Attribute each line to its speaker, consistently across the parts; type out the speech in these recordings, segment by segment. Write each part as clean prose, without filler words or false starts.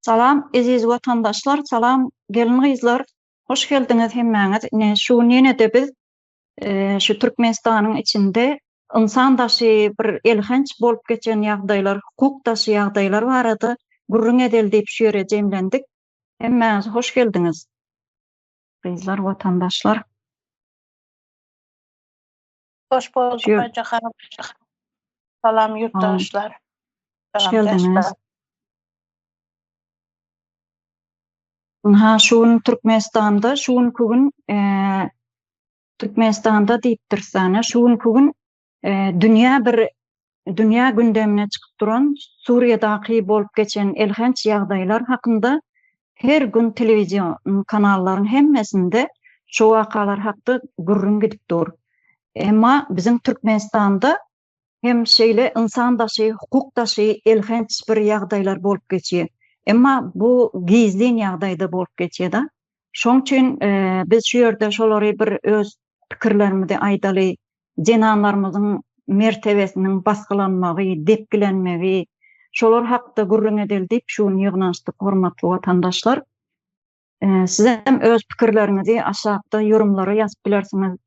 Speaker 1: Salam eziz watandaşlar, salam gelin gyzlar. Hoş geldiňiz hemmäňiz. Ine şu gün ýene-de biz şu Türkmenistanyň içinde ynsan daşy bir elhenç bolup geçen ýagdaýlar, hukuk daşy ýagdaýlar barada gürrüň edeli diýip şu ýere jemlendik. Hemmäňiz hoş geldiňiz. Gyzlar, watandaşlar.
Speaker 2: Hoş bulduk Aýjahan. Salam ýurtdaşlar.
Speaker 1: Hoş geldiňiz. Ynha şu gün Türkmenistanda şu günki gün Türkmenistanda diýipdiris şu günki gün dünýä bir dünýä gündemine çykyp duran Suriýadaky bolup geçen elhenç ýagdaýlar hakynda her gün telewizion kanallaryň hemmesinde şu wakalar hakda gürrüň gidip dur. Emma biziň Türkmenistanda hem şeýle ynsan daşy, hukuk daşy elhenç bir ýagdaýlar bolup geçýär. Emma bu gizlin ýagdaýda bolup geçýär-de. Şoň üçin biz şu ýerde şolary bir öz pikirlerimizi aýdaly, zenanlarymyzyň mertebesiniň basgylanmagy, depgilenmegi, şolar hakda gürrüň edeli diýip şu gün ýygnanyşdyk hormatly watandaşlar. Sizem öz pikirleriňizi aşakda ýorumlara ýazyp bilersiňiz.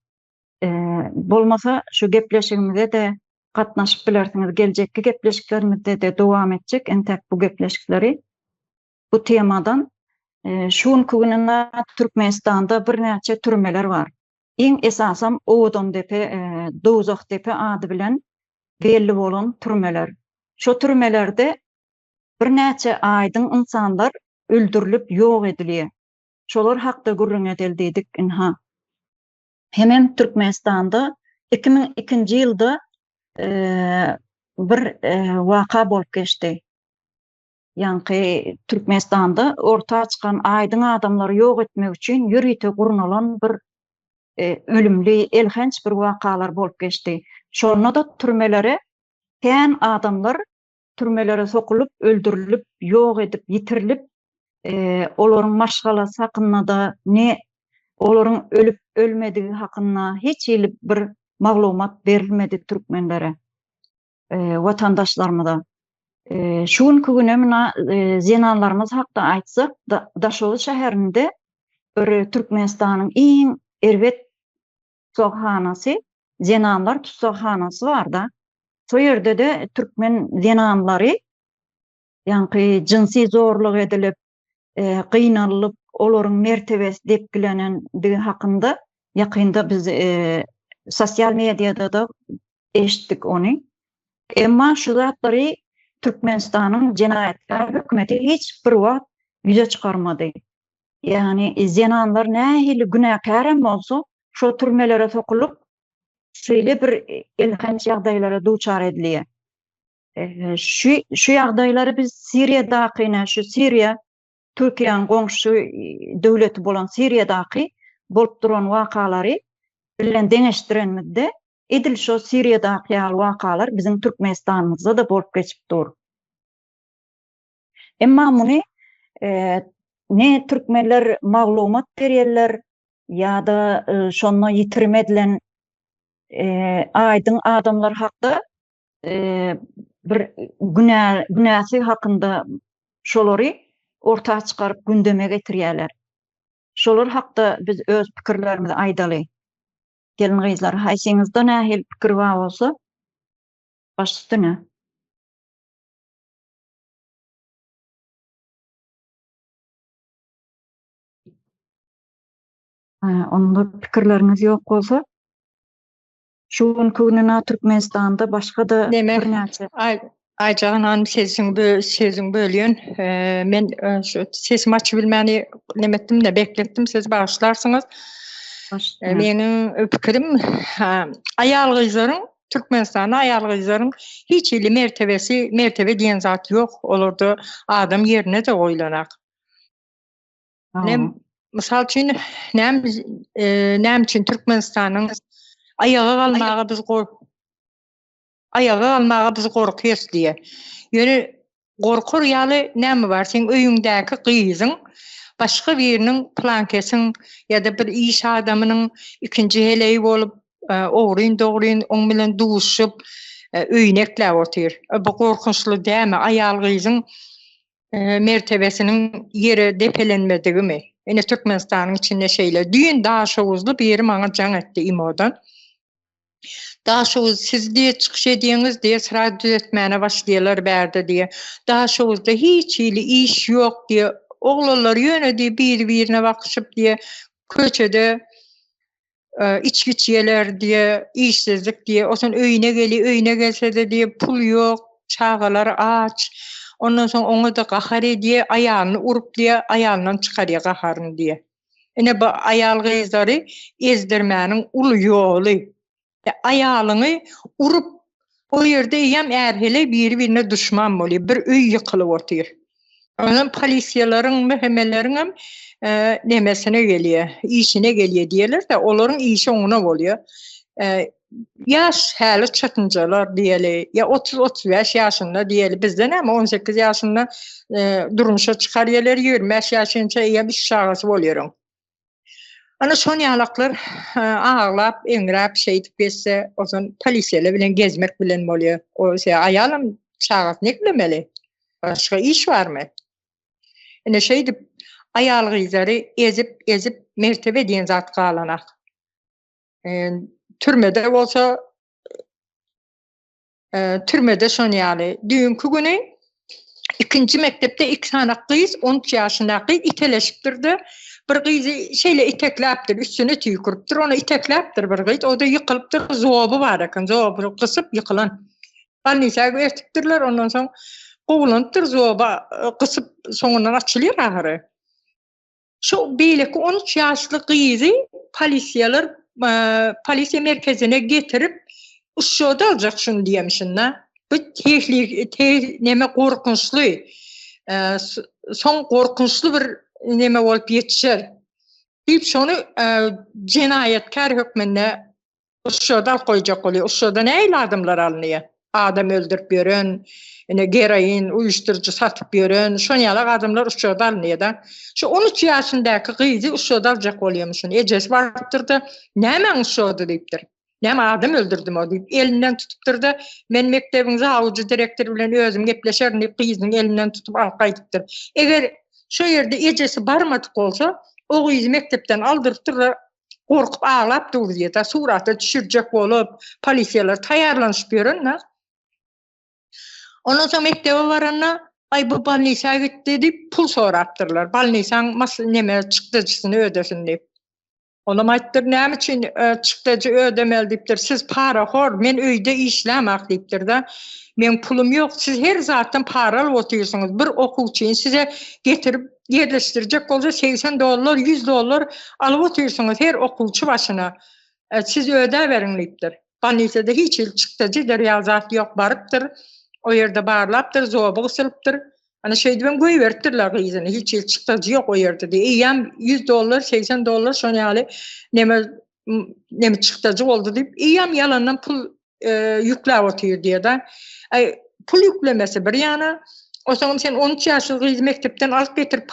Speaker 1: Bolmasa şu gepleşigimize-de gatnaşyp bilersiňiz. Geljekki gepleşiklerimizde-de dowam etjek entäk bu gepleşikleri. Bu temadan şu günki gününe Türkmenistanda birnäçe türmeler bar. Iň esasam Owadandepe, Dowzahdepe ady bilen belli bolan türmeler. Şo türmelerde birnäçe aýdyň ynsanlar öldürilip ýok edilýär. Şolar hakda gürrüň edeli diýdik ynha. Hemem Türkmenistanda 2002-nji ýylda bir waka bolup geçdi. Ýaňky Türkmenistanda orta çykan aýdyň adamlary ýok etmek üçin ýörite gurnalan bir ölümli, elhenç bir wakalar bolup geçdi. Şonda-da türmelere kän adamlar türmelere sokulyp, öldürilip, ýok edip, ýitirilip, olaryň maşgalasy hakynda-da ne olaryň ölüp-ölmedigi hakynda hiç hili bir maglumat berilmedi türkmenlere, watandaşlarymyza. Şu günki güne muna zenanlarymyz hakda aýtsak, Daşoguz şäherinde bir Türkmenistanyň iň erbet tussaghanasy, zenanlar tussaghanasy bar-da. Şo ýerde-de türkmen zenanlary ýaňky jynsy zorluk edilip, gynalyp, olaryň mertebesi depgilenendigi hakynda ýakynda biz sosial mediada-da eşitdik ony. Emma şu zatlary Türkmenistanyň jenaýatkär hökümeti hiç bir wagt ýüze çykarmady. Ýagny zenanlar nähili günäkärem bolsa, şo türmelere sokulyp, şeýle bir elhenç ýagdaýlara duçar edilýär. Şu şu ýagdaýlary biz Siriýadaky, ine şu Siriýa, Türkiýäniň goňşy döwleti bolan Siriýadaky bolup duran wakalary bilen deňeşdirenimizde, edil şo Siriýadaky ýaly wakalar biziň Türkmenistanymyzda-da bolup geçip dur. Emma muny ne türkmenler maglumat berýärler ýa-da şonda ýitirim edilen aýdyň adamlar hakda bir günä günäsi hakynda şolary orta çykaryp gündeme getirýärler. Şolar hakda biz öz pikirlerimizi aýdaly. Gelin-gyzlar, haýsyňyzda nähili pikir bar bolsa, baş üstüne. Onda pikirleriňiz ýok bolsa, şu günki gününe Türkmenistanda başga-da birnäçe
Speaker 3: Aý, Aýjahan hanym sesiň bö sözüň bölýän. Men şu sesimi açyp bilmäni neme etdim-de, bekletdim sizi bagyşlarsyňyz. Meniň pikirim, aýal-gyzlaryň Türkmenistanda aýal-gyzlaryň hiç hili mertebesi, mertebe diýen zat ýok. Olarda adam ýerine-de goýlanak. Nem, mysal üçin, näme näme üçin Türkmenistanyň aýaga galmaga biz aýaga galmaga biz gorkýas diýe. Ýöne gorkur ýaly näme bar? Seň öýüňdäki gyzyň başga biriniň pylankesiň ýa-da bir iş adamynyň ikinji heleýi bolup, ogryn-dogryn oň bilen duşup, öýüni ekläp otyr. Bu gorkunçly dämi? Aýal-gyzyň. Mertebesiniň ýere depelenmedigimi? Ine Türkmenistanyň içinde şeýle. Düýn Daşoguzly biri maňa jaň etdi imodan. Daşoguz siz diýe çykyş edýäňiz diýe sraz düzetmäne başlaýarlar bärde diýe. Daşoguzda hiç hili iş ýok diýe. Oglanlar ýöne diýe biri birine bakyşyp diýe köçede içgi içýeler diýe işsizlik diýe. Osan öýüne geli öýüne gelsede diýe pul ýok çagalar aç. Ondan soň oňa-da gahar edýe aýalyny urup diýe aýalyndan çykarýa gaharyny diýe. Ine bu aýal-gyzlary ezdirmäniň uly ýoly. Aýalyňy urup, o ýerde eýýäm är-heleý biri-birine duşman bolýar. Bir öý ýykylyp otyr. Onam polisiýalaryň, MHM-leriňem nemesine gelýär, işine gelýär diýerler-de, olaryň işi oňuna bolýar. Ýaş häli çatynjalar diýeli, ýa 30-35 ýaşynda diýeli, bizde näme 18 ýaşynda e, durmuşa çykar ýeler, 25 ýaşynça eýýäm üç çagasy bolýar oň. Ana şon ýalaklar e, aglap, eňräp şeýdip geçse, ozan polisiýalar bilen gezmek bilen bolýar. O şey aýalam çagasyny eklemeli. Başga iş barmy? Ine şeýdip aýal gyzlary ezip, ezip mertebe diýen zat galanak. Türmede bolsa türmede şon ýaly. Düýnki güni ikinji mekdepde iki sany gyz, 13 ýaşyndaky gyz iteleşipdir-de, bir gyzy şeýle itekläpdir, üstüne tüýküripdir, ony itekläpdir bir gyz, o-da ýykylypdyr, zoby bar eken, zoby gysyp ýykylan. Bolnisa ertipdirler, ondan soň gowulanypdyr, zoba gysyp soňundan açylýar ahyry. Şu beýleki 13 ýaşly gyzy polisiýalar polisiýa merkezine getirip, uşşoda aljak şuny diýemşin-de. Bu tehli te neme gorkunçly. Soň gorkunçly bir neme bolup ýetişer. Diýip şony jenaýatkär hökmünde Uşşada alyp goýjak bolýar. Uşşada nähili adamlar alynýar? Adam öldürip ýören, ine geroin, uýuşdyryjy satyp ýören, şon ýalak adamlar uşşada alynýar-da. Şu 13 ýaşyndaky gyzy uşşada aljak bolýarmyşyn. Ejesi barypdyr-da, Nämäň uşşada diýipdir. Näme adam öldürdüm o diýip, elinden tutupdyr-da, men mekdebiň zawujy direktory bilen özüm gepleşerin diýip, gyzynyň elinden tutup alyp gaýdypdyr. Eger şo ýerde ejesi barmadyk bolsa, o gyzy mekdepden aldyrypdyrlar, gorkup aglap dur diýýär. Surata düşürjek bolup, polisiýalar taýýarlanyşyp ýören-de. Ondan soň mekdebe baranda, aý bu bolnisa gitdi diýip pul sorapdyrlar. Bolnisaň mas neme çykdajysyny ödesin diýip. Olam aýtdyr, näme üçin e, çykdajy ödemeli diýipdir. Siz parahor, men öýde işlämak diýipdir-de. Meň pulum ýok, siz her zatdan para alyp otyrsyňyz. Bir okuwçyny size getirip ýerleşdirjek bolsa 80 dollar, 100 dollar alyp otyrsyňyz her okuwçy başyna. E, siz ödäberiň diýipdir. Bolnisada hiç hili çykdajy eder ýaly zat ýok, barypdyr. O ýerde barlapdyr, zoby gysylypdyr. Ana şeýdibem goýberipdirler gyzyny. Hiç hili çykdajy ýok o ýerde diýip. Eýýäm 100 dollar, 80 dollar şon ýaly neme neme çykdajy boldy diýip, eýýäm ýalandan pul e, ýükläp otyr diýýär-de. Aý, pul ýüklemesi bir ýana, Osaňam sen 13 ýaşly gyzy mekdepden alyp getirip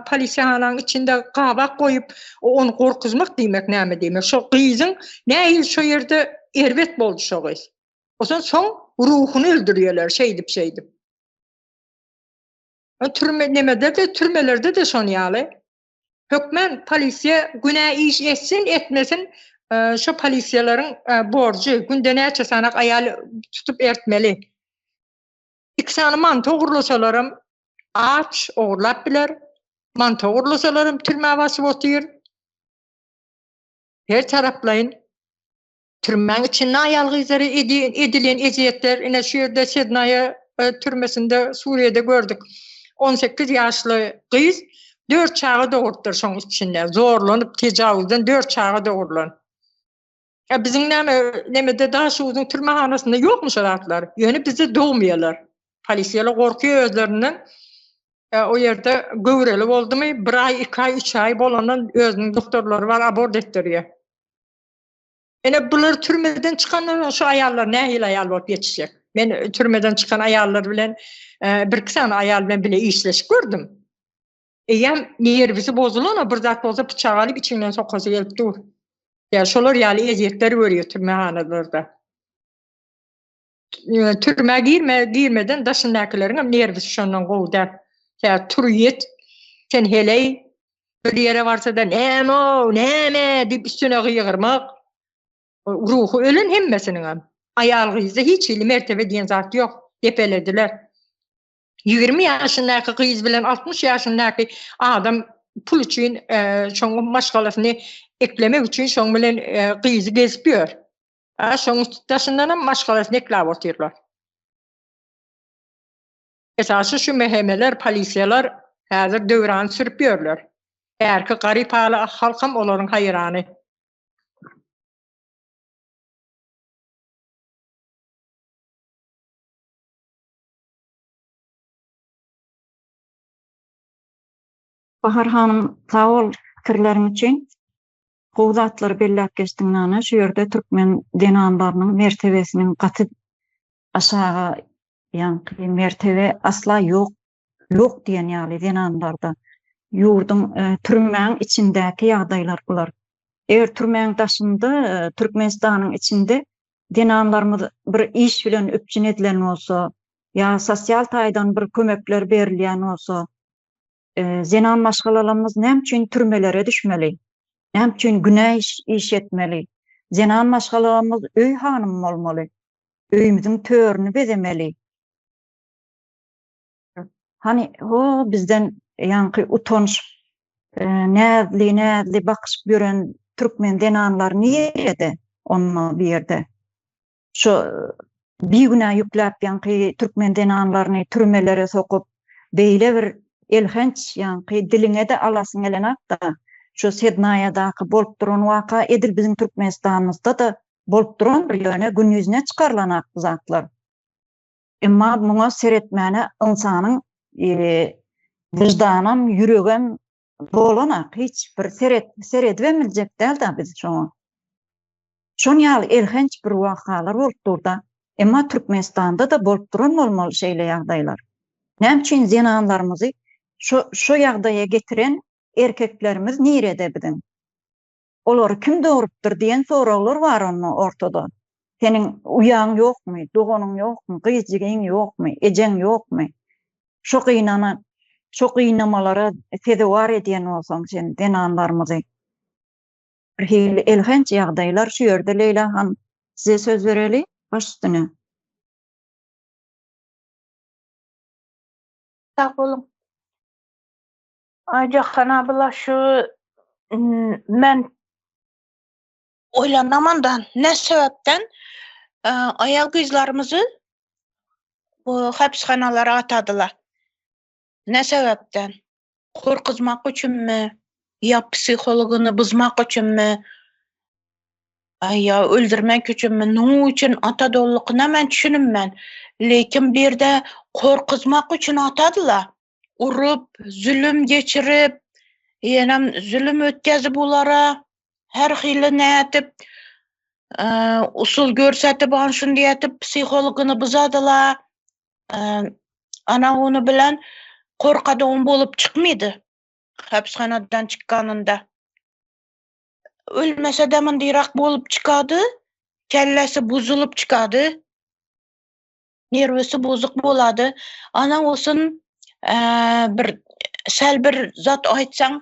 Speaker 3: polisiýahanaň içinde gabak goýup, ony gorkuzmak diýmek näme diýmek? Şo gyzyň nähili şo ýerde erbet boldy şo gyz. Osan soň ruhuny öldürýärler şeýdip şeýdip. Türme nemede-de türmelerde-de şon ýaly. Hökmän polisiýa günä iş etsin etmesin şo polisiýalaryň borjy günde näçe sanak aýal tutup ertmeli. Iki sany manty ogurlasalaram aç ogurlap biler. Manty ogurlasalaram türmä basyp otyr. Her taraplaýyn Türmäň içinde aýal-gyzlara edilen ezýetler, ine şu ýerde Sednaýa türmesinde Suriýede gördük. 18 ýaşly gyz 4 çaga dogurupdyr şoň içinde. Zorlanyp, tejawuzdan 4 çaga dogrulan. E biziň näme nemede Daşoguzyň türmehanasynda ýokmy şo zatlar? Ýöne bizde dogmaýarlar. Polisiýalar gorkýar özlerinden. E, o ýerde göwreli boldumy, bir aý, iki aý, üç aý bolandan özüniň doktorlary bar, abort etdirýär. Ene bular türmeden çykandan soň şu aýallar nähili aýal bolup ýetişjek? Men türmeden çykan aýallar bilen e, bir iki sany aýal bilen bile işleşip gördüm. Eýýäm nerwisi bozulan bir zat bolsa pyçak alyp içinden sokasy gelip dur. Ýa şolar ýaly ezýetler görýär türmehanalarda. Türmä girme, girmeden daşyndakileriň hem nerwisi şondan gowy däl. Tä tur ýet, sen heleý, bir ýere barsa-da näme-ow, näme diýip üstüne gygyrmak. Ruhy ölen hemmesiniň hem. Aýal-gyzda hiç hili mertebe diýen zat ýok. Depelediler. 20 ýaşyndaky gyz bilen 60 ýaşyndaky adam pul üçin şoň maşgalasyny eklemek üçin şoň bilen gyzy gezip ýör. A şoň daşyndan hem maşgalasyny ekläp otyrlar. Esasy şu MHM-ler, polisiýalar häzir döwrany sürüp ýörler. Bärki garyp halkam olaryň haýrany.
Speaker 1: Bahar hanym sag bol pikirleriň üçin. Gowy zatlary belläp geçdiň Nana. Şu ýerde türkmen zenanlarynyň mertebesiniň gaty aşaga ýaňky mertebe asla ýok ýok diýen ýaly zenanlarda. Ýurduň türmäň içindäki ýagdaýlar bular. Eger türmäň daşynda Türkmenistanyň içinde zenanlarymyz bir iş bilen üpjün edilen bolsa ýa sosial taýdan bir kömekler berilýän bolsa, zenan maşgalalarymyz näme üçin türmelere düşmeli? Näme üçin günä iş, iş etmeli? Zenan maşgalalarymyz öý hanymy bolmaly. Öýümiziň törüni bezemeli. Hany, ho, bizden ýaňky utanç, näzli-näzli bakyşyp ýören türkmen zenanlary nirede onda bu ýerde? Şu bigünä ýükläp ýaňky türkmen zenanlaryny türmelere sokup, beýle bir elhenç ýaňky diliňe-de alasyň gelenok-da, şu Sednaýadaky bolup duran waka edil biziň Türkmenistanymyzda-da bolup durandyr, ýöne gün ýüzüne çykarylanak bu zatlar. Emma muňa seretmäne ynsanyň wyždanam, ýüregem dolanak, hiç bir seret, seredibem biljek däl-dä biz şoňa. Şon ýaly elhenç bir wakalar bolup dur-da. Emma Türkmenistanda-da bolup duran bolmaly şeýle ýagdaýlar. Näme üçin zenanlarymyzy şo şo ýagdaýa getiren erkeklerimiz nirede biziň? Olary kim dogrupdyr diýen soraglar bar onda ortada. Seniň uýaň ýokmy, doganyň ýokmy, gyz jigiň ýokmy, ejeň ýokmy? Şo gynana, şo gynamalara sezewar edýän bolsaň sen zenanlarymyzy. Bir hili elhenç ýagdaýlar şu ýerde Leýla han size söz bereli baş üstüne.
Speaker 2: Sag boluň. Aýjahan abla şu men oýlanamanda ne sebäpden aýal gyzlarymyzy bu hapishanalara atadylar. Ne sebäpden? Gorkuzmak üçinmi? Ýa psihologyny buzmak üçinmi? Ýa öldürmek üçinmi? Nuň üçin atadollugyna men düşüninmen. Lekin bu ýerde gorkuzmak üçin atadylar. Urup, zulüm geçirip, ýenem zulüm ötkezip olara her hili nädip usul görsetip, an şundy etip psihologyny buzadylar. Ana ony bilen korkadygym bolup çykmydy. Hapishanadan çykanynda. Ölmese de mundyrak bolup çykady. Kellesi buzulyp çykady. Nerwisi bozuk bolady. Ana olsun bir sal bir zat aýtsaň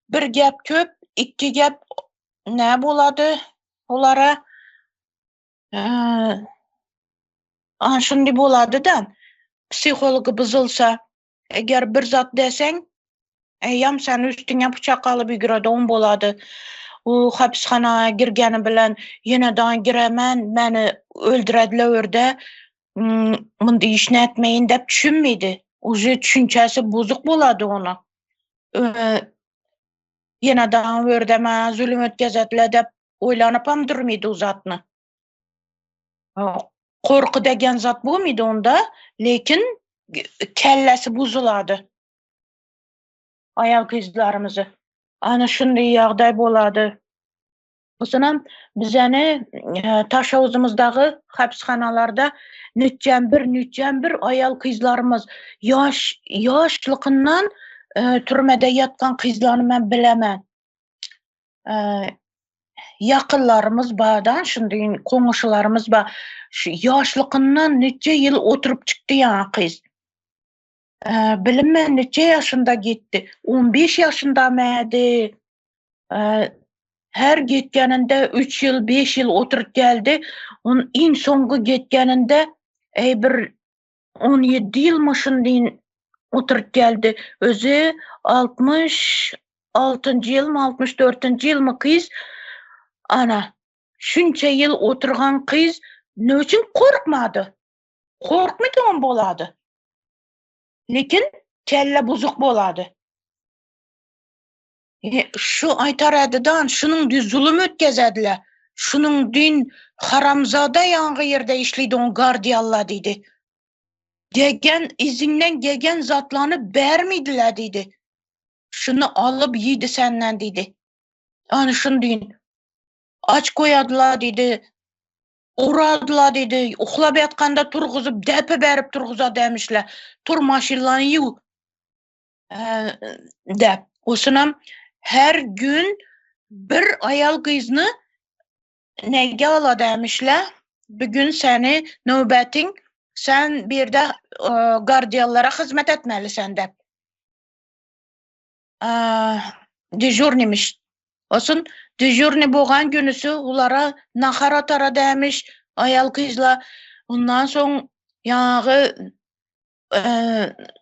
Speaker 2: bir gep köp, ikki gep nä bolady olara? Ana şuny bolady-da, psihology buzulsa, eger bir zat deseň, eýýäm seni üstüňe pyçak alyp ýügüredogyn bolady. U hapishana girgeni bilen ýene dagy giremen, meni öldürediler örde, munda işini etmeýin dep düşünmedi. Uje düşünçesi bozuk bolady ona. Ýene dagy örde maňa zulum ötkezediler dep oýlanypam durmydy u zatny. Gorky degen zat bolmydy onda, lekin kellesi buzulady. Aýal gyzlarymyzy. Ana şunday ýagdaý bolady. Soňam bizeni Taşawuzymyzdagy hapishanalarda nütjen bir, nütjen bir aýal gyzlarymyz ýaş, ýaşlykyndan türmede ýatgan gyzlaryny men bilemen. Ýakynlarymyz bardan şundaýyn goňşularymyz bar. Şu ýaşlykyndan neçe ýyl oturyp çykdy ýaňy gyz. Bilinmän neçe ýaşynda gitdi. 15 ýaşynda mädi. Her gitgeninde 3 ýyl, 5 ýyl oturyp geldi. On iň soňky gitgeninde eý bir 17 ýylmy şundaýyn oturyp geldi. Özi 66-njy ýylmy, 64-nji ýylmy gyz ana şunça ýyl oturgan gyz ne üçin korkmady? Korkmadygyň bolady. Lekin kelle buzuk bolady. E, şu aýtar ädidan şunuň düz zulum ötkezediler. Şunuň dün haramzada ýaňy ýerde işledi on gardiýalla diýdi. Gegen izinden gegen zatlaryny bermeydiler diýdi. Şuny alyp ýedi senden diýdi. Ana şuny diýin. Aç goýadylar diýdi. Uradylar diýdi. Uhlap ýatkanda turguzyp depe berip turguza demişler. Tur maşynlany ýuw. Däp. Osunam her gün bir aýal gyzyny nege ala demişler. Bugün seni nöbetin sen bir de e, gardiyanlara hizmet etmelisin dep. E, dejurnimiş. Olsun dejurni bolgan günüsü ulara nahar atara demiş ayal kızla. Ondan soň ýagy e,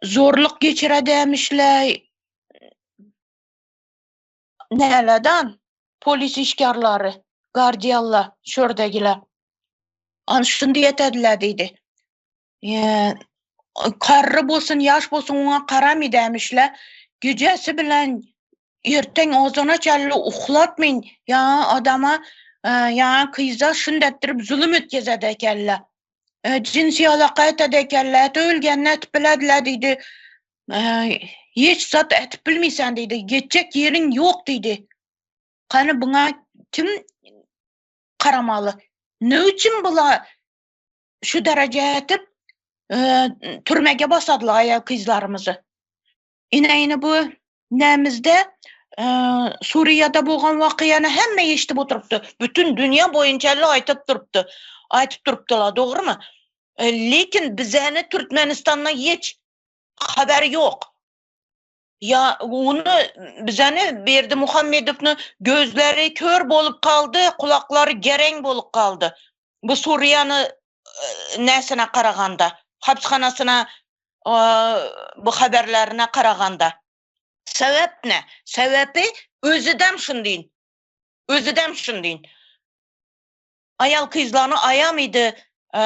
Speaker 2: zorluk geçire demişler. Nälerden? Polis işgarlary, gardiýallar, şördegiler. An şuny diýetediler diýdi. E, karry bolsun, ýaş bolsun oňa garamy demişler. Gijesi bilen erteň ozana çenli uhlatmyn. Ýa adama, e, ýa kyza şuny etdirip zulum etkezedi ekenler. E, cinsi alaka etedi ekenler. Ölgenini etip bilediler diýdi. E, hiç zat etip bilmeysen diýdi. Geçjek ýeriň ýok diýdi. Kany buna kim karamaly? Ne üçin bula şu derece etip e, türmege basadylar aýal kyzlarymyzy? Ine ine bu nämizde e, Suriýada bolgan wakyýany hemme eşidip oturypdy. Bütün dünýä boýunça aýtyp durupdy. Aýtyp durupdylar, dogrymy? E, lekin bizäni Türkmenistandan hiç haber ýok. Ya onu bizäni Berdi Muhammedowny gözleri kör bolup kaldy, kulaklary gereň bolup kaldy. Bu Suriýany e, näsine karaganda, hapishanasyna e, bu haberlerine karaganda. Sebep ne? Sebebi özüdem şundin. Özüdem şundin. Ayal kızlarını ayamıydı, e,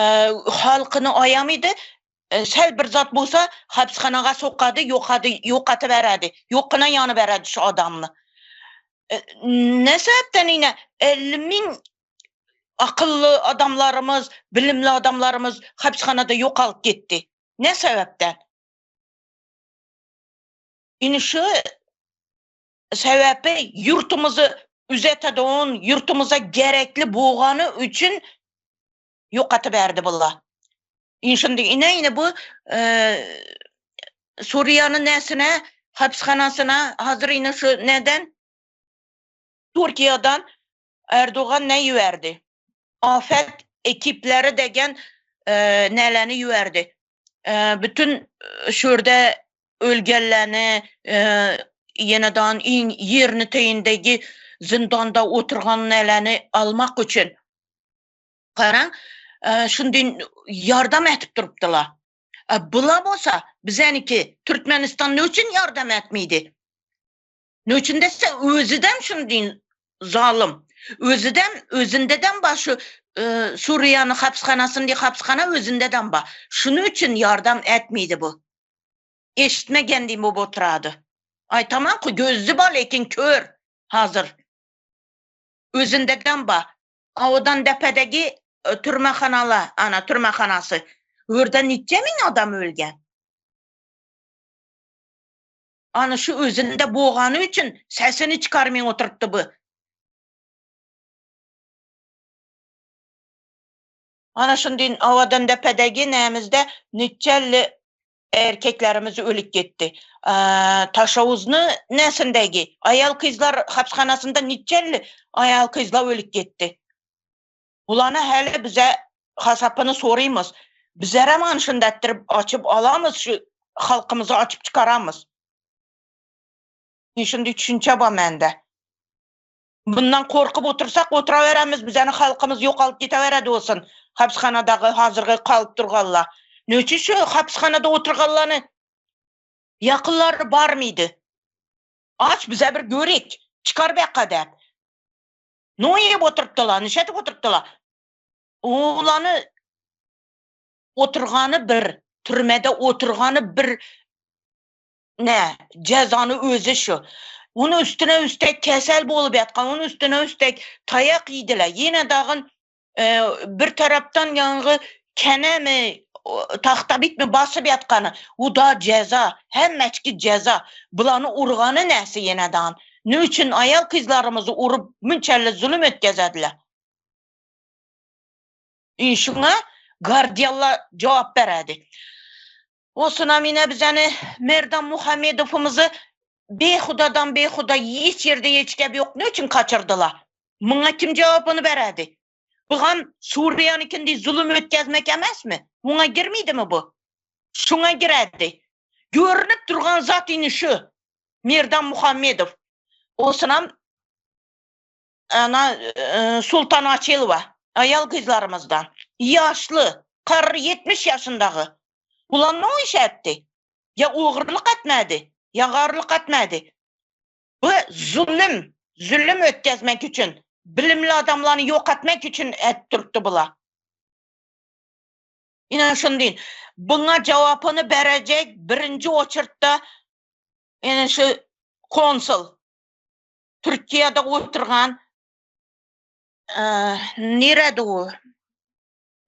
Speaker 2: halkını ayamıydı. E, sel bir zat bolsa hapishanaga sokady, yokady, yokaty beredi. Yokuna ýany beredi şu adamny. E, ne sebepden ine 50 ming akıllı adamlarımız, bilimli adamlarımız hapishanada yok alıp gitti. Ne sebepten? Ine şu sebebi yurtumuzu üzete doğun, yurtumuza gerekli boğanı üçün yok verdi bular. Şimdi ine ine bu e, Suriye'nin nesine, hapishanasına hazır ine şu neden? Türkiye'den Erdoğan ne verdi? Afet ekipleri degen e, neleni verdi? E, bütün şurada ölgenlerini e, yeniden in yerini teyindeki zindanda oturgan neleni almak için. Qaran, e, şundin yardım etip durupdylar. E, bula bolsa bizäniki Türkmenistan ne üçin yardım etmeydi? Ne üçin dese özüden şundin zalım. Özüden özündeden ba şu e, Suriýanyň hapishanasynda hapishana özündeden ba. Şunu üçin yardım etmeydi bu. Eşitmegen bu oturady. Ay tamam ki gözlü ba lekin kör hazır. Özündeden ba. Odan depedegi e, türmexanalar, ana türmexanası. Orada neçe ming adam ölgen. Ana şu özünde boğanı üçün sesini çıkarmay oturupdy bu. Ana şundin Owadan depedegi nämizde neçelli Erkeklerimiz ölüp gitdi. Taşavuzni nesindegi ayal kızlar hapishanasında niçelli ayal kızlar ölüp gitti. Bulana hele bize hasapını sorayımız. Bize hemen şunu ettirip açıp alamız şu halkımızı açıp çıkaramız. Şimdi düşünce var mende. Bundan korkup otursak oturaveremiz. Bizeni halkımız yok alıp giteveredi olsun. Hapishanadagi hazırgı kalıp durganlar. Nechun şu hapishanada oturganlarını yakınları var mıydı? Aç bize bir görek. Çıkar be kadar. Ne yiyip oturttular, nişetip oturttular. Oğlanı oturganı bir, türmede oturganı bir ne cezanı özü şu. Onun üstüne üstek kesel bolup yatkan, onun üstüne üstek tayak yediler. Yine dağın e, bir taraftan yangı kene mi tahta bitmi basıp yatkanı. O da ceza. Hemmeçki ceza. Bulanı urganı nesi yine dağın. Ne için ayal kızlarımızı urup münçelle zulüm etkezediler. Şuna gardiyanlar cevap verdi. Olsun amine bizeni Merdan Muhammedov'umuzu behudadan behuda hiç yerde hiç gap yok. Ne için kaçırdılar? Buna kim cevabını verdi? Bu ham Suriye'nin zulüm ötkazmek emas mi? Buna girmeydi mi bu? Şuna girerdi. Görünüp durgan zat ini şu. Merdan Muhammedov. Olsun ana e, Sultan Açılova. Ayal kızlarımızdan. Yaşlı. Karı 70 yaşındaki. Ulan ne o iş etti? Ya uğurluk etmedi, ya garlık etmedi. Bu zulüm, zulüm ötkazmek için, bilimli adamlarını yok etmek için ettirtti bula. İnan şunu deyin. Buna cevabını verecek birinci oçurtta yani şu konsul Türkiye'de oturgan e, nerede o?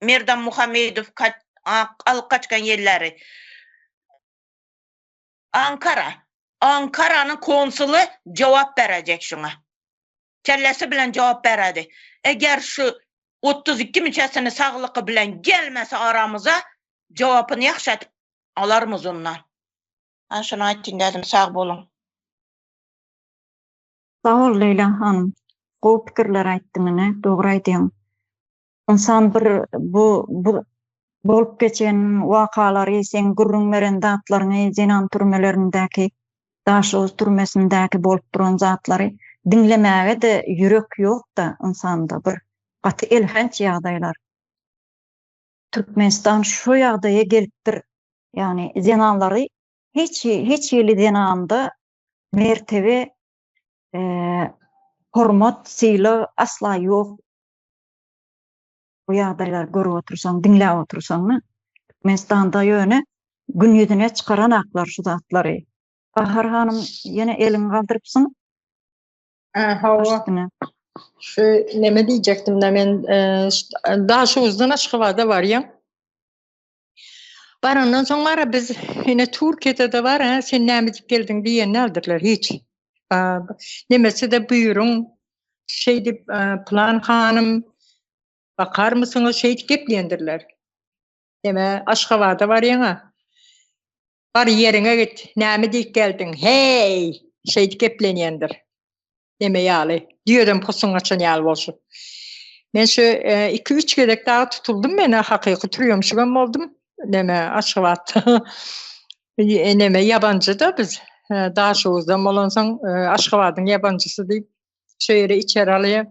Speaker 2: Merdan Muhammedov alıp kaçkan yerleri. Ankara. Ankara'nın konsulu cevap verecek şuna. Kellesi bilen cevap verdi. Eğer şu 32 müçesini sağlıkı bilen gelmese aramıza cevabını yaxşı etip alarmız ondan. Ben şunu aytayım dedim. Sağ olun.
Speaker 1: Sağ ol Leyla hanım. Gowy pikirler aýtdyň ine, dogry aýdýaň. Ynsan bir bu bu bolup geçen wakalary, seň gürrüň beren zatlaryňy zenan türmelerindäki, Daşoguz türmesindäki bolup duran zatlary diňlemäge-de ýürek ýok-da ynsanda bir gaty elhenç ýagdaýlar. Türkmenistan şu ýagdaýa gelipdir. Ýagny zenanlary hiç hiç hili zenanda mertebe, hormat, sylag asla ýok. Bu ýagdaýlary görüp otursaň, diňläp otursaň, Türkmenistanda ýöne gün ýüzüne çykaranaklar şu zatlary. Bahar hanym ýene eliňi galdyrypsyň.
Speaker 3: Hawa. Şu neme diýjekdim de men Daşoguzdan Aşgabada barýan. Barandan soň bara biz ine Türkiýede-de bar, ha, sen näme diýip geldiň diýen däldirler hiç. Nemesi de buýruň şeýdip plan hanym bakarmysyňyz şeýdip gepleýändirler. Neme Aşgabada barýaň-a. Bar ýeriňe git, näme diýip geldiň, heý! Şeýdip geplenýändir. Neme ýaly, düýeden posuň gaçan ýaly bolşup. Men şu iki-üç gezek dagy tutuldym men-ä, hakyky türýemşigem boldum. Neme, Aşgabatda. Neme, ýabanjy-da biz. Daşoguzdan bolansoň, Aşgabadyň ýabanjysy diýip, şo ýere içeri alýar.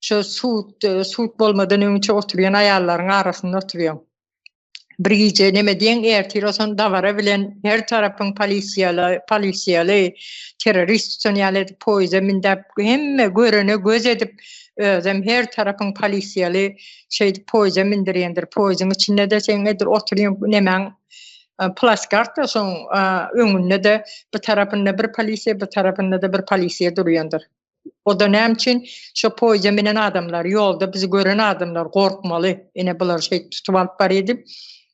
Speaker 3: Şo sud, sud bolmadan öňçe oturýan aýallaryň arasynda oturýaň. Bir gije neme diýeň, ertir olsan dabara bilen her tarapyň polisiýaly, polisiýaly, terrorist tutan ýaly edip poýeza mindäp, hemme görene göz edip, özem her tarapyň polisiýaly şeýdip poýeza mindirýändir. Poýeziň içinde-de seň edil oturýan nemäň plaskarta şoň öňünde-de bir tarapynda bir polisiýa, bir tarapynda-da bir polisiýa durýandyr. O-da näme üçin? Şo poýza minen adamlar, ýolda bizi gören adamlar gorkmaly. Ine bular şeýdip tutup alyp barýar diýip,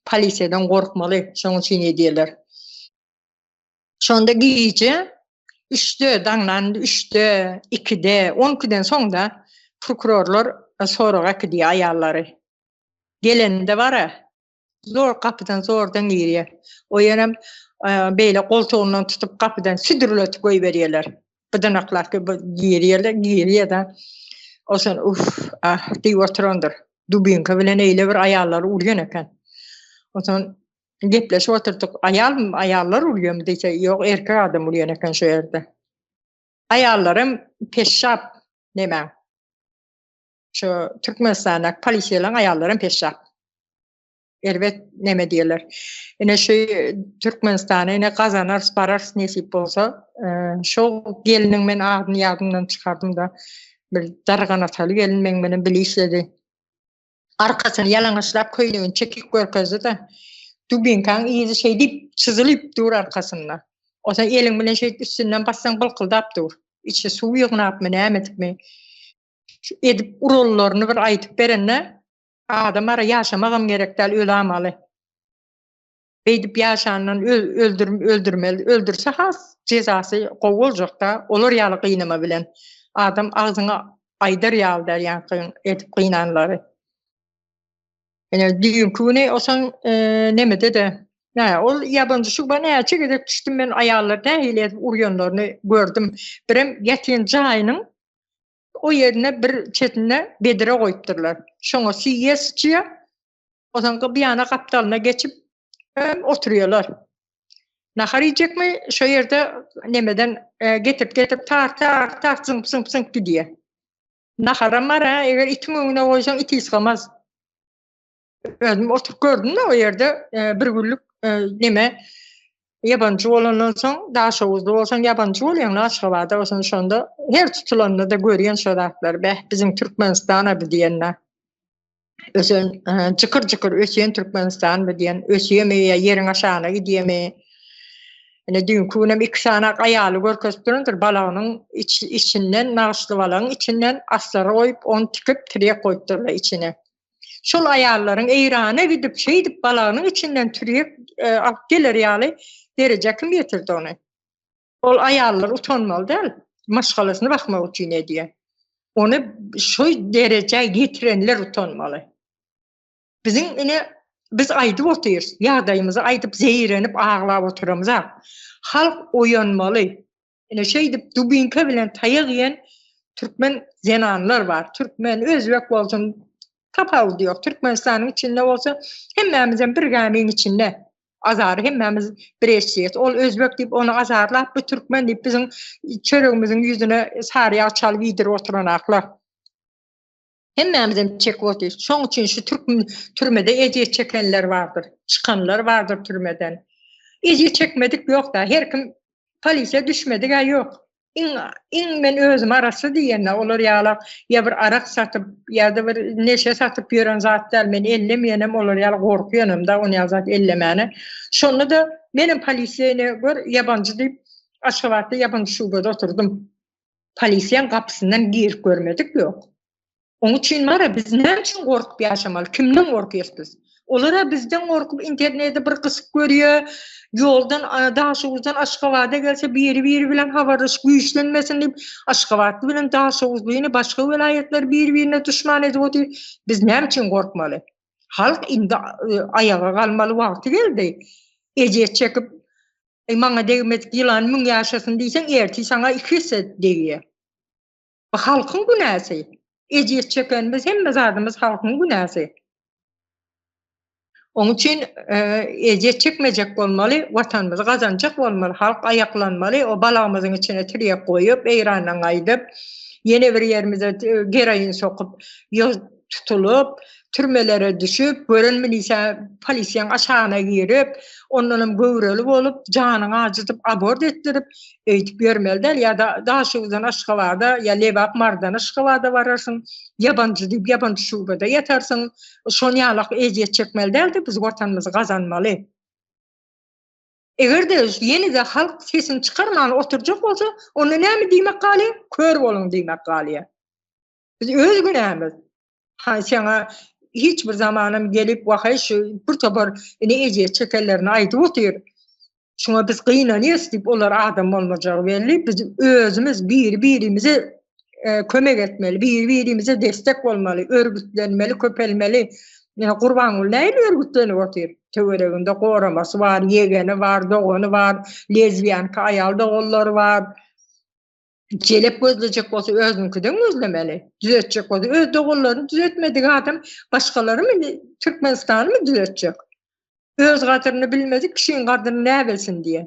Speaker 3: polisiýadan gorkmaly. Şonuň üçin edýärler. Şonda gije üçde, daňdan üçde, ikide, on ikiden soň-da prokurorlar soraga äkidýär aýallary. Gelende bar-a, Zor gapydan zordan girýär. O ýerem beýle goltugyndan tutup gapydan südürletip goýberýärler. Bydynaklap girýärler, girýär-de. Osan uf, ah diýip oturandyr. Dubinka bilen eýle bir aýallary urýan eken. Osan gepleşip oturdyk. Aýal aýallar urýarmy diýse, ýok, erkek adam urýan eken şu ýerde. Aýallaram peşşap näme? Şu Türkmenistandaky polisiýalaryň aýallaram peşşap. Erbet neme diýerler. Ine şu Türkmenistana ine gazanarys, bararys nesip bolsa. Şo gelniň men adyny ýadymdan çykardym da. Bir darganataly gelin meň bilen bile işledi. Arkasyny ýalaňaçlap köýnegini çekip görkezdi-de. Dubinkaň yzy şeýdip çyzylyp dur arkasynda. Osa eliň bilen şeýdip üstünden bassaň bylkyldap dur. Içi suw ýygnapmy, näme edipmi. Şu edip urallaryny bir aýdyp berende adam ara ýaşamagam gerek däl ölamaly. Beýdip ýaşandan öldür öldürmeli öldürse has jezasy gowy boljakda olar ýaly gynama bilen adam agzyňa aýdar ýaly däl ýaňky edip gynanlary. Ene düýnki güni osaň e, nemede-de Nä, ol ýabanjy şuba näçe gezek düşdüm men aýallar nähili edip urýanlaryny gördüm. Birem ýatýan jaýynyň o ýerine bir çetinde bedre goýupdyrlar. Şoňa siýe syçýar. Onsoň bir ýana gapdalyna geçip oturýarlar. Nahar iýjekmi, şo ýerde nemeden e, getirip getirip tar tar tar zyňyp zyňyp zyňyp gidýär. Naharam bar ha, eger itiň öňüne goýsaň it ysgamaz. Özüm oturyp gördüm-de o ýerde e, bir günlük e, neme ýabanjy bolandan soň Daşoguzda bolsaň ýabanjy bolýaň Aşgabatda bolsaň şonda her tutulanda-da görýän şo zatlary. Beh, biziň Türkmenistan-a bi diýende. Ösen e, jykyr-jykyr ösýän Türkmenistan bi diýen, ösýärmi ýa ýeriň aşagyna gidýärmi? Ine düýnki günem iki sany aýaly görkezip durandyr, balagynyň iç, içinden, nagyşly balagyň içinden astar goýup, ony tikip, tirýek goýupdyrlar içine. Şol aýallaryň Eýrana gidip şeýdip balagynyň içinden türýek e, alyp geler ýaly derejä kim ýetirdi ony? Ol aýallar utanmaly däl, maşgalasyny bakmak üçin edýär. Ony şu derejä ýetirenler utanmaly. Biziň ine biz aýdyp otyrys, ýagdaýymyzy aýdyp zeýrenip aglap oturamyzak. Halk oýanmaly. Ine şeýdip dubinka bilen taýak iýen türkmen zenanlar bar. Türkmen, özbek bolsun tapawudy ýok. Türkmenistanyň içinde bolsa hemmämizem bir gämiň içinde. Azary hemmämiz bir eşýäs. Ol özbek diýip ony azarlap, bu türkmen diýip biziň çöregimiziň ýüzüne sary ýag çalyp iýdirip oturanaklar. Hemmämizem çekip otyrys. Şoň üçin şu türk türmede ejir çekenler bardyr. Çykanlar bardyr türmeden. Ejir çekmedik ýok-da. Her kim polisiýa düşmedik-ä ýok. Iň iň men özüm arassa diýende olar ýalak ýa bir arak satyp ýa-da bir neşe satyp ýören zat däl. Men ellemeýänem olar ýaly gorkuýanam-da ony ýaly zat ellemäne. Şonda-da menem polisiýa ine gör ýabanjy diýip Aşgabatda ýabanjy şubada oturdym. Polisiýaň gapysyndan girip görmedik ýok. Oň üçin bara biz näme üçin gorkup ýaşamaly? Kimden gorkýas biz? Olara bizden gorkup interneti bir gysyp görýä, ýoldan Daşoguzdan Aşgabada gelse biri-biri bilen habarlaşyp güýçlenmesin diýip, Aşgabatly bilen Daşoguzlyny başga welaýatlar bir-birine duşman edip otyr. Biz näme üçin gorkmaly? Halk indi aýaga galmaly wagty geldi. Ejir çekip Eý maňa degmedik ýylan müň ýaşasyn diýseň ertir saňa iki esse degýär. Bu halkyň günäsi. Ejir çekenimiz hemme zadymyz halkyň günäsi. Oň üçin e, ejir çekmejek bolmaly, watanymyzy gazanjak bolmaly, halk aýaklanmaly, o balagymyzyň içine tirýek goýup, Eýrandan gaýdyp, ýene bir ýerimize e, geroin sokup, tutulyp, türmelere düşüp, gören milisiýa, polisiýaň aşagyna girip, ondanam göwreli bolup, janyňy ajydyp, abort etdirip, öýdüp ýörmeli däl. Ýa-da Daşoguzdan Aşgabada, ýa Lebap, Marydan Aşgabada bararsyň, ýabanjy diýip, ýabanjy şubada ýatarsyň. Şon ýalak ezýet çekmeli däldi, biz watanymyzy gazanmaly. Eger-de ýene-de halk sesini çykarman oturjak bolsa, onda näme diýmek galýar? Kör boluň diýmek galýar. Biz öz günämiz. Ha saňa hiç bir zamanam gelip wahaý şu bir topar ine ezýet çekenlerini aýdyp otyr. Şuňa biz gynanýas diýip olar adam bolmajagy belli. Biz özümiz biri-birimize e, kömek etmeli, biri-birimize destek bolmaly, örgütlenmeli, köpelmeli. Ine Gurbanguly nähili örgütlenip otyr? Töwereginde goramasy bar, ýegeni bar, dogany bar, lezbiýanka aýal doganlary bar. Jelep gözlejek bolsa özüniňkiden gözlemeli. Düzetjek bolsa öz doganlaryny düzetmedik adam başgalarymy Türkmenistanymy düzetjek? Öz gadyryny bilmedik kişiň gadyryny näbilsin diýen.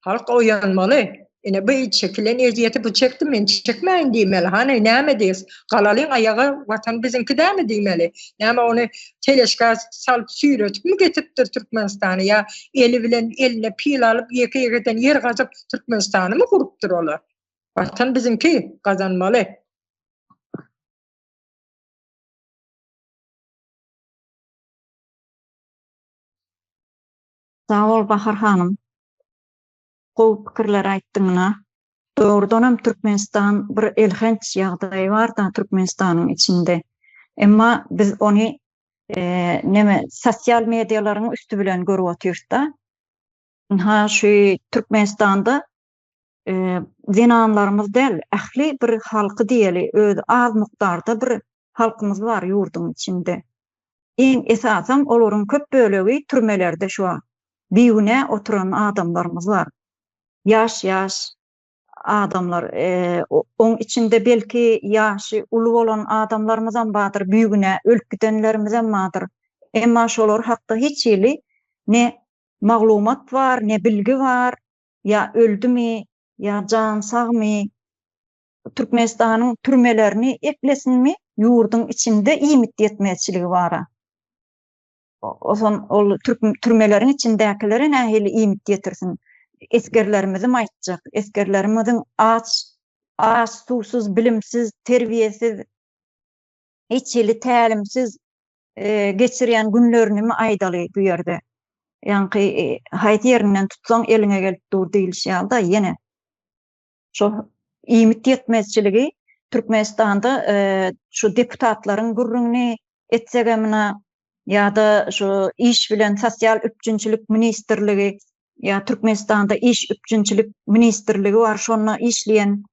Speaker 3: Halk oýanmaly. Ine bu çekilen ezýeti bu çekdi men çekmäýin diýmeli. Hany näme diýs? Galalyň aýaga watan biziňki dämi diýmeli. Näme ony teleşka salyp süýretipmi getiripdir Türkmenistany ýa eli bilen eline pil alyp ýeke ýekeden ýer gazyp Türkmenistanymy gurupdyr olar. Watan biziňki gazanmaly.
Speaker 1: Sag bol Bahar hanym. Gowy pikirler aýtdyňna. Dogrudanam Türkmenistan bir elhenç ýagdaý barda Türkmenistanyň içinde. Emma biz ony neme sosial medialaryň üsti bilen görüp otyrysda. Ynha şu Türkmenistanda zenanlarymyz däl, ähli bir halky diýeli, özi az mukdarda bir halkymyz bar ýurduň içinde. Iň esasam olaryň köp bölegi türmelerde şu wagt. Bigünä oturan adamlarymyz bar. Ýaş-ýaş adamlar, oň içinde belki ýaşy uly bolan adamlarymyzam bardyr, bigünä ölüp gidenlerimizem bardyr. Emma şolar hakda hiç hili ne maglumat bar, ne bilgi bar, ýa öldümi, ýa jan sagmy, Türkmenistanyň türmelerini eklesinmi, ýurduň içinde iýmit ýetmezçiligi bar-a. Oson ol türmeleriň içindäkilere nähili iýmit ýetirsin? Esgerlerimizim aýtjak, esgerlerimiziň aç, aç, suwsuz, bilimsiz, terbiýesiz, hiç hili tälimsiz geçirýän günlerinimi aýdaly bu ýerde. Ýaňky haýsy ýerinden tutsaň eliňe gelip dur diýilişi ýaly-da ýene. Şol iýmit ýetmezçiligi Türkmenistanda şu deputatlaryň gürrüňini etsegem-na ýa-da şu iş bilen sosial üpjünçilik ministrligi ýa Türkmenistanda iş üpjünçilik ministrligi bar şonda işleýän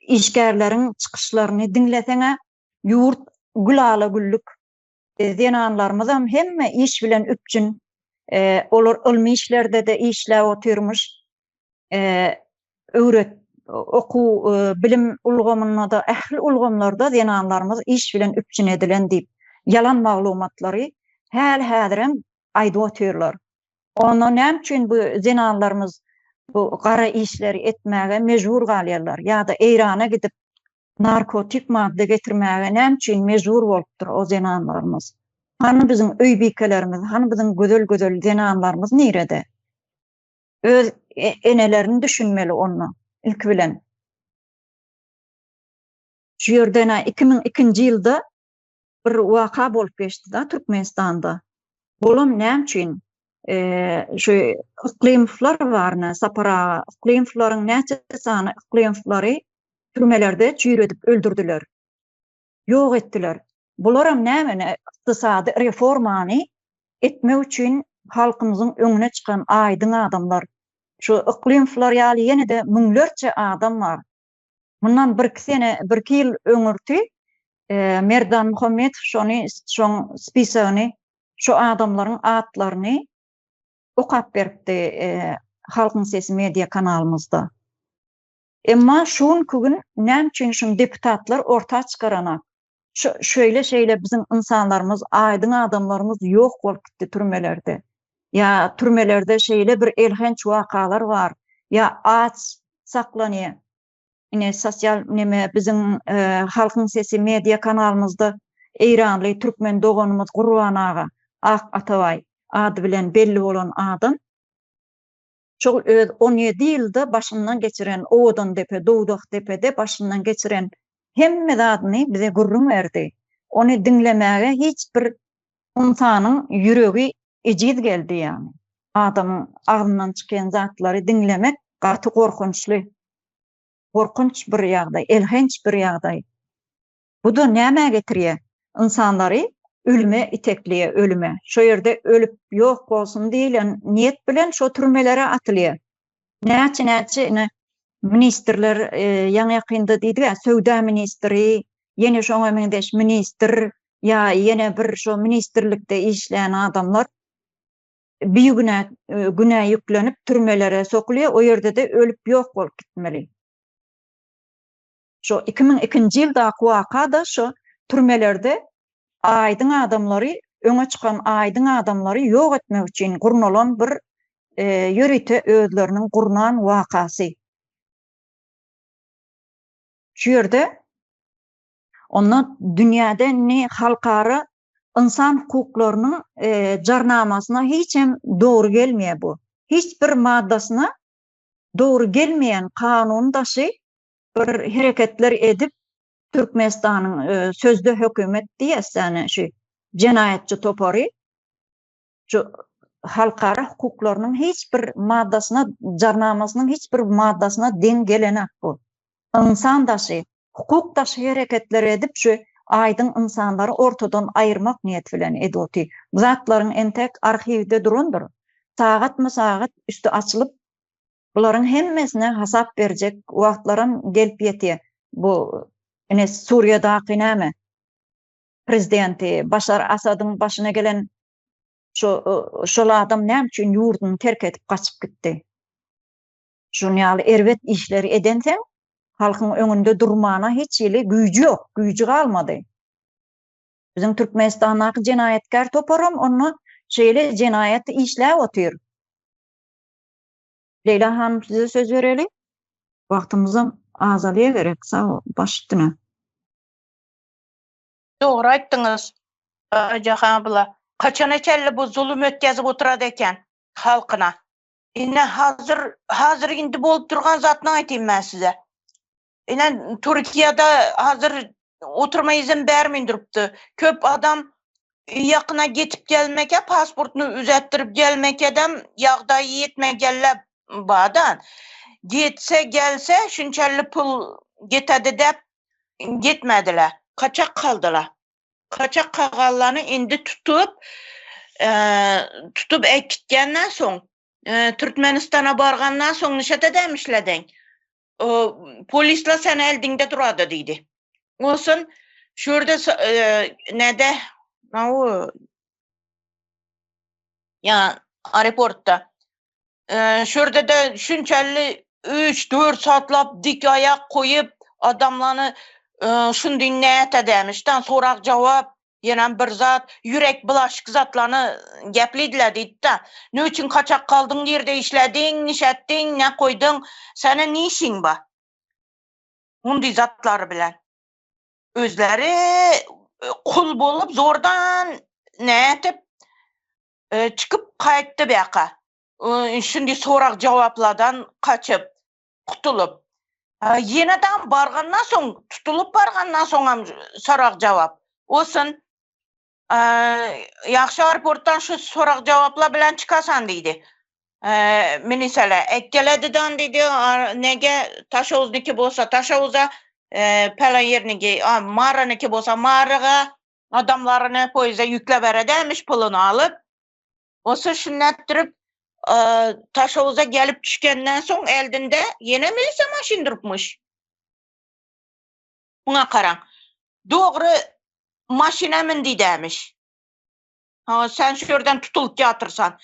Speaker 1: işgärleriň çykyşlaryny diňleseň-ä ýurt gülala-güllük. Zenanlarymyzam hemme iş bilen üpjün. Olar ylmy işlerde-de işläp otyrmyş. Öwret, okuw, bilim ulgamynda-da, ähli ulgamlarda zenanlarymyz iş bilen üpjün edilen diýip, ýalan maglumatlary häli-häzirem aýdyp otyrlar. Onda näme üçin bu zenanlarymyz bu gara işleri etmäge mejbur galýarlar ýa-da Eýrana gidip narkotik madda getirmäge näme üçin mejbur bolupdyr o zenanlarymyz? Hany biziň öý bikelerimiz, hany biziň gözel-gözel zenanlarymyz nirede? Öz enelerini düşünmeli onda ilki bilen. Şu ýerden 2002-nji ýylda bir waka bolup geçdi-da Türkmenistanda. Bolam näme üçin? Şu Yklymowlar bar, Sapar aga, Yklymowlaryň näçe sany Yklymowlary türmelerde çüýredip öldürdiler. Ýok etdiler. Bularam näme ykdysady reformany etmek üçin halkymyzyň öňüne çykan aýdyň adamlar. Şu Yklymowlar ýaly ýene-de müňlerçe adam bar. Mundan birki sene, birki ýyl öňürti Merdan Muhammedow şony, şoň spisogyny, şu adamlaryň atlaryny okap beripdi Halkyň sesi media kanalymyzda. Emma şu günki gün näme üçin şuny deputatlar orta çykaranak? Şu şeýle şeýle biziň ynsanlarymyz, aýdyň adamlarymyz ýok bolup gitdi türmelerde. Ýa türmelerde şeýle bir elhenç wakalar bar, ýa aç saklanýar. Ine sosial neme biziň Halkyň sesi media kanalymyzda eýranly türkmen doganymyz Gurban aga, Ak Atabaý ady bilen belli bolan adam Şol öz 17 ýylda başyndan geçiren Owadandepe, Dowzahdepede başyndan geçiren hemme zadyny bize gürrüň berdi. Ony diňlemäge hiç bir ynsanyň ýüregi ejiz geldi ýagny. Adamyň agzyndan çykýan zatlary diňlemek gaty gorkunçly. Gorkunç bir ýagdaý, elhenç bir ýagdaý. Bu-da nämä getirýär? Ynsanlary ölüme itekleýär, ölüme. Şo ýerde ölüp ýok bolsun diýlen niýet bilen şo türmelere atylýar. Näçe-näçe ine ministrler ýaňy-ýakynda diýdik-ä, söwda ministri, ýene şoňa meňzeş ministr. Ýa ýene bir şo ministrlikde işleýän adamlar bigünä günä ýüklenip türmelere sokulýar, o ýerde-de ölüp ýok bolup gitmeli. Şo 2002-nji ýyldaky waka-da şo türmelerde aýdyň adamlary, öňe çykan aýdyň adamlary ýok etmek üçin gurnalan bir ýörite özleriniň gurnan wakasy. Şu ýerde onda dünýäde indi halkara ynsan hukuklarynyň jarnamasyna hiç hem dogry gelmeýär bu. Hiç bir maddasyna dogry gelmeýän kanun daşy bir hereketler edip Türkmenistanyň sözde hökümet diýýäs ýani şu jenaýatçy topary şu halkara hukuklarynyň hiç bir maddasyna jarnamasynyň hiç bir maddasyna deň gelenak bu. Ynsan daşy, hukuk daşy hereketler edip şu aýdyň ynsanlary ortadan aýyrmak niýeti bilen edip otyr. Bu zatlaryň entek arhiwde durandyr. Sagatma-sagat üsti açylyp Bularyň hemmesine hasap berjek wagtlaram gelip ýetýär. Bu ine Suriýadaky näme? Prezidenti Başar Asadyň başyna gelen şo şol adam näme üçin ýurduny terk edip gaçyp gitdi? Şuny ýaly erbet işleri edenseň, halkyň öňünde durmana hiç hili güýji ýok, güýji galmady. Biziň Türkmenistandaky jenaýatkär toparam onda şeýle jenaýaty işläp otyr. Leýla hanym size söz bereli. Wagtymyzam azalýa gerek sag bol baş üstüne.
Speaker 2: Dogry aýtdyňyz Jahan abla. Haçana çenli bu zulum ötkezip oturady eken halkyna. Ine hazir hazir indi bolup durgan zatny aýtayyn men size. Ine Türkiýede hazir oturma izin bermeýin durupdy. Köp adam ýakyna getip gelmeke, pasportyny üzetdirip gelmekedem ýagdaýy ýetmegenler barda. Getse gelse şunçally pul getedi dep gitmediler. Kaçak kaldylar. Kaçak kaganlaryny indi tutup, tutup äkitgenden soň, Türkmenistana bargandan soň nişete demişlerden. Polisler sen eldiňde durady diýdi. Olsun şu ýerde näde o ýa aeroportda şu ýerde-de şunçally 3-4 saatlap dik aýak goýup adamlany şundy näte demişden sorag jogap Ýenem bir zat, ýürek bulaşyk zatlaryny gepleýdiler diýdi-de. Ne üçin kaçak kaldyň, nirde işlediň, nişetdiň, ne koýduň, seniň ne işiň bar? Mundy zatlary bilen. Özleri kul bolup zordan nätip çykyp gaýtdy bäka. Şundi sorag-jogaplardan kaçyp. Gutulyp. Ýene-de bargandan soň, tutulyp bargandan soňam sorag-jogap. Olsun, ýagşy aeroportdan şu sorag-jogaplar bilen çykasan diýdi. Milisele ekgeledidan diýdi, nege Taşowuzniki bolsa Taşowuza, pälen ýerniki, Maryniki bolsa Maryga adamlaryny poýeza ýükläberedämiş puluny alyp. Bolsa şundatdyryp, Taşowuza gelip düşgenden soň eldinde ýene milise maşyn durupmyş. Muňa garaň. Dogry maşyna mündi dämiş. Ha, sen şu ýerden tutulyp ýatyrsan.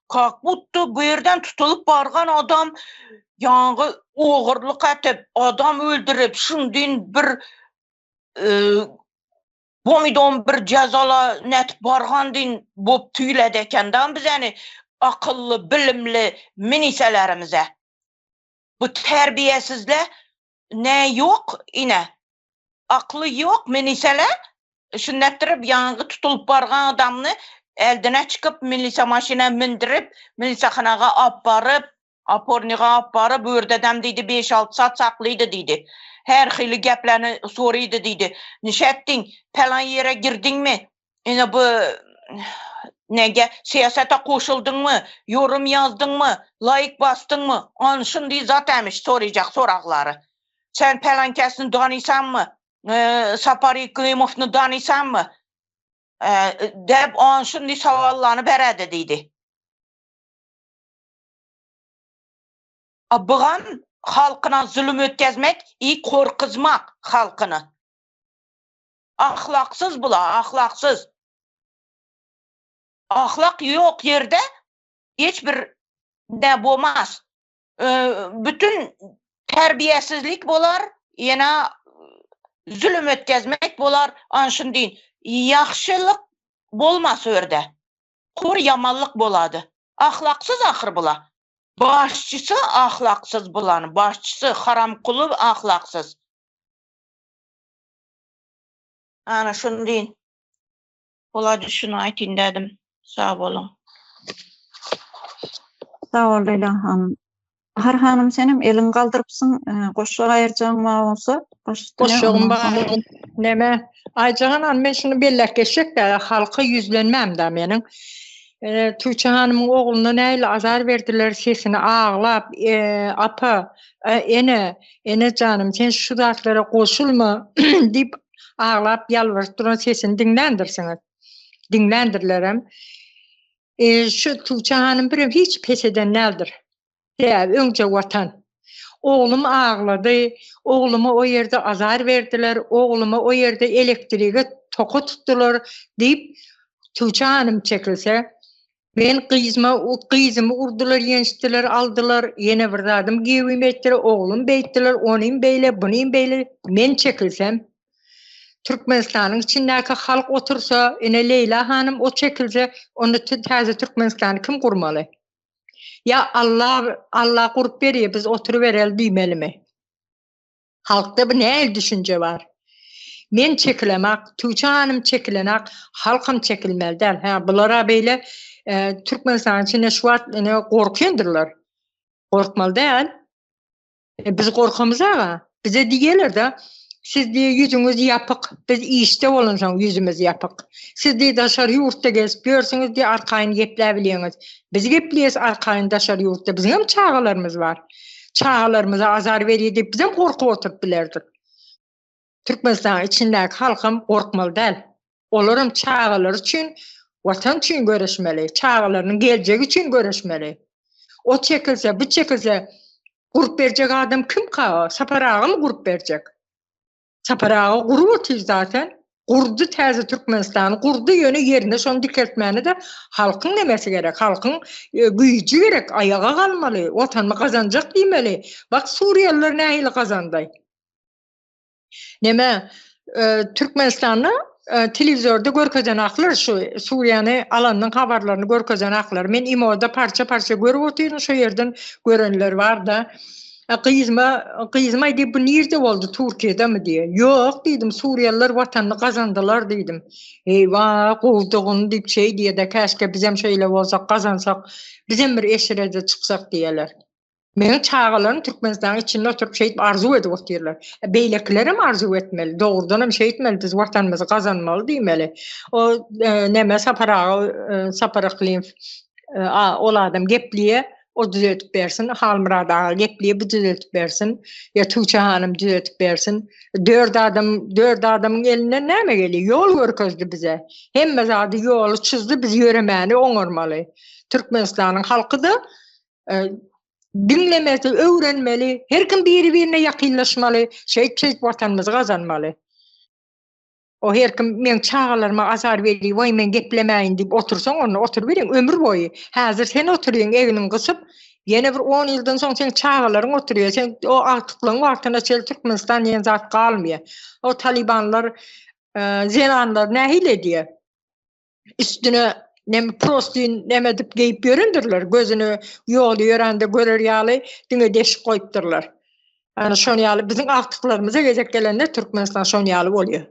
Speaker 2: Kak budto bu ýerden tutulyp bargan adam ýaňy ogurlyk etip, adam öldürip, şundyn bir Bomidon bir jazala nätip bargan din bop tüýledi eken da bizeni akylly bilimli miniselerimize. Bu terbiýesizle ne ýok ine. Akly ýok minisele şünnetdirip ýaňy tutulyp bargan adamny eldine çykyp milise maşyna mindirip milisehanaga ap baryp Opornyga alyp baryp, bu ýerdedem diýdi, beş-alty saat saklydy diýdi. Her hili geplerini sorydy diýdi. Nişetdiň, pälan ýere girdiňmi? Ine bu nege syýasata goşuldyňmy? Ýorum ýazdyňmy? Laýk basdyňmy? An şundy zat ämiş soryjak soraglary. Sen pälan kesni danysanmy? Sapar Yklymowny danysanmy? Dep an şundy sowallany beredi diýdi. A bugam halkyna zulum ötkezmek i korkuzmak halkyny. Ahlaksyz bula, ahlaksyz. Ahlak ýok ýerde hiç bir ne bolmaz. Bütün terbiýesizlik bolar, ýene zulüm ötkezmek bolar, anşyn deýin. Ýagşylyk bolmaz o ýerde. Kur ýamanlyk bolady. Ahlaksyz ahyr bula. Başçysy ahlaksyz bulany, başçysy Haramkuly ahlaksyz. Ana şuny diýin. Bolady şuny aýtyn dädim. Sag boluň.
Speaker 1: Sag bol Leýla hanym. Bahar hanym senem eliňi galdyrypsyň, goşjak aýyrjagyň bar bolsa, baş üstüne.
Speaker 3: Goşjagym bar. Neme? Aýjahan hanym men şuny belläp geçjek dä, halka ýüzlenmäm dä meniň. Tuğçe hanymyň ogluna nähili azar berdiler sesini aglap, apa, ene, ene janym sen şu zatlara goşulma diýip aglap ýalbaryp duran sesini diňländirsiňiz. Diňländirlerem. E, şu Tuğçe hanym birem hiç pes eden däldir. Sebäbi öňje watan. Oglum aglady, ogluma o ýerde azar berdiler, ogluma o ýerde elektrige toka tutdular diýip Tuğçe hanym çekilse, men gyzyma gyzymy urdular, ýençdiler, aldylar, ýene bir zadym giýewim etdiler, oglum beýtdiler, onym beýle, bunym beýle, men çekilsem, Türkmenistanyň içindäki halk otursa, ine Leýla hanym o çekilse, onda täze Türkmenistany kim gurmaly? Ýa Alla Alla gurup berýär, biz oturybereli diýmelimi? Halkda bu nähili düşünje bar? Men çekilemak, Tuğçe hanym çekilenak, halkam çekilmeli däl. Hä, bulara beýle e, Türkmenistanyň içinde şu wagt ine gorkýandyrlar. Gorkmaly däl. E, biz gorkamyz aga. Bize diýerler-de, siz diýe ýüzüňiz ýapyk, biz işde bolansoň ýüzümiz ýapyk. Siz diýe daşary ýurtda gezip ýörsüňiz diýe arkaýyn gepläbilýäňiz. Biz gepleýäs arkaýyn daşary ýurtda, biziň hem çagalarymyz bar. Çagalarymyza azar berýär diýip bizem gorkup oturyp bilerdik. Türkmenistanyň içindäki halkam gorkmaly däl. Olaram çagalary üçin, Watan üçin göreşmeli, çagalarynyň geljegi üçin göreşmeli. O çekilse, bu çekilse, gurup berjek adam kimka? Sapar agamy gurup berjek? Sapar aga gurup otyr zaten. Gurdy täze Türkmenistany gurdy, ýöne ýerine şony dikeltmäne-de halkyň nemesi gerek, halkyň e, güýji gerek, aýaga galmaly, Watanymy gazanjak diýmeli. Bak suriýalylar nähili gazandy. Neme e, Türkmenistanda e, telewizorda görkezen aklar şu Suriýany alanyň habarlaryny görkezen aklar. Men imoda parça-parça görüp otyryn şu ýerden görenler bar-da. E, gyzyma gyzym aýdy bu nirde boldy Türkiýedemi diýe. Ýok diýdim Suriýalylar watanyny gazandylar diýdim. Eýwa gowdugyny diýip şeý diýede käşke bizem şeýle bolsak gazansak bizem bir eşrede çyksak diýeler. Meniň çagalarym Türkmenistanyň içinde oturyp şeýdip arzuw edip otyrlar. E, beýlekilerem arzuw etmeli. Dogrudanam şeýtmeli, biz watanymyzy gazanmaly diýmeli. O e, neme Sapar aga, e, Sapar Yklymow e, a, ol adam gepleýär, o düzetip bersin. Halmyrat aga gepleýär, bu düzetip bersin. Ýa Tuğçe hanym düzetip bersin. Dört adam, dört adamyň elinden näme gelýär? Ýol görkezdi bize. Hemme zady ýoly çyzdy, biz ýöremäni oňarmaly. Türkmenistanyň halky-da diňlemeli, öwrenmeli, her kim biri-birine ýakynlaşmaly, şeýt-şeýt watanymyzy gazanmaly. O her kim meň çagalaryma azar berýär, waý men geplemäýin diýip otursaň, onda oturyberiň ömür boýy. Häzir sen oturýaň egniňi gysyp, ýene bir on ýyldan soň seň çagalaryň oturýar. Sen o agtyklygyň wagtyna çenli Türkmenistan diýen zat galmaýar. O talybanlar zenanlar nähili edýär? üstüne neme prostin neme edip geýip ýörendirler. Gözüni ýoly ýörände görer ýaly diňe deşik goýupdyrlar. Yani şon ýaly biziň agtyklarymyza gezek gelende Türkmenistan şon ýaly bolýar.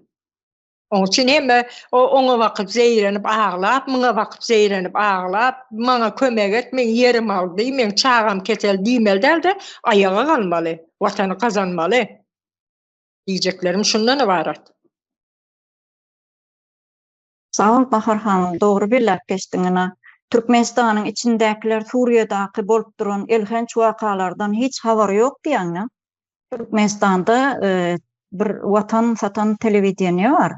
Speaker 3: Oň üçin hemme o oňa bakyp zeýrenip aglap, muňa bakyp zeýrenip aglap, maňa kömek et, meň ýerim aldy, meň çagam kesel diýmeli däl-de, aýaga galmaly, watany gazanmaly. Diýjeklerim şundan ybarat.
Speaker 1: Sag bol Bahar hanym dogry belläp geçdiň ina Türkmenistanyň içindäkiler Suriýadaky bolup duran elhenç wakalardan hiç habary ýok diýýäňä. Türkmenistanda bir watan satan telewideniýe bar.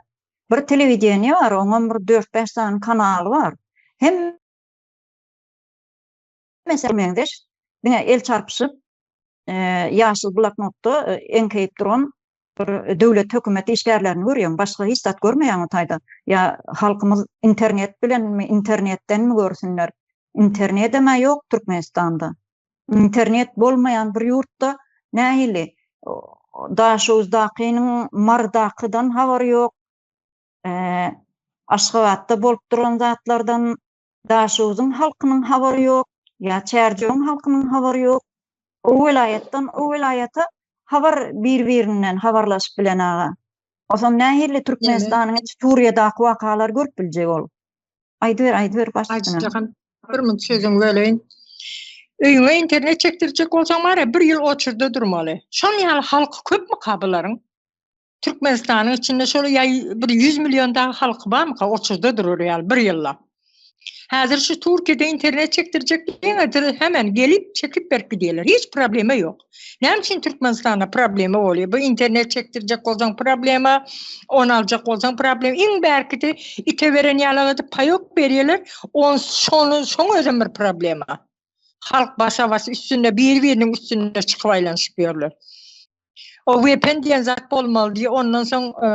Speaker 1: Bir telewideniýe bar oňam bir dört-bäş sany kanaly bar. Hemmesi meňzeş diňe el çarpyşyp ýaşyl bloknotda eňkeýip duran. Bir döwlet hökümet işgärlerini görýäň, başga hiç zat görmeýäň o taýda. Ýa halkymyz internet bilenmi, internetdenmi görsünler. Internedem-ä ýok Türkmenistanda. Internet bolmaýan bir ýurtda nähili Daşoguzdakynyň Marydakydan habary ýok, Aşgabatda bolup duran zatlardan Daşoguzyň halkynyň habary ýok, ýa Çärjewiň halkynyň habary ýok. O welaýatdan o welaýata habar bir-birinden habarlaşyp bilen aga. Onsoň nähili Türkmenistanyň içi Suriýadaky wakalary görüp biljek ol. Aýdyber, aýdyber baş üstüne.
Speaker 3: Aýjahan, bir müň sözüňi böleýin. Öýüňe internet çekdirjek bolsaň bar-a, bir ýyl oçurda durmaly. Şon ýaly halky köpmüka bularyň? Türkmenistanyň içinde şol ýaý bir 100 million dagy halky barmyka oçurda durur ýaly bir ýyllap. Häzir şu Türkiýede internet çekdirjek diýeňedir hemen gelip çekip berip gidýärler. Hiç problema ýok. Näme üçin Türkmenistanda problema bolýar? Bu internet çekdirjek bolsaň problema, ony aljak bolsaň problema. Iň bärkisi ite beren ýaly edip paýok berýärler. On şony şoň özem bir problema. Halk başa baş üstünde bir-biriniň üstünde çykyp aýlanyşyp ýörler. O VPN diýen zat bolmaly diýip, ondan soň e,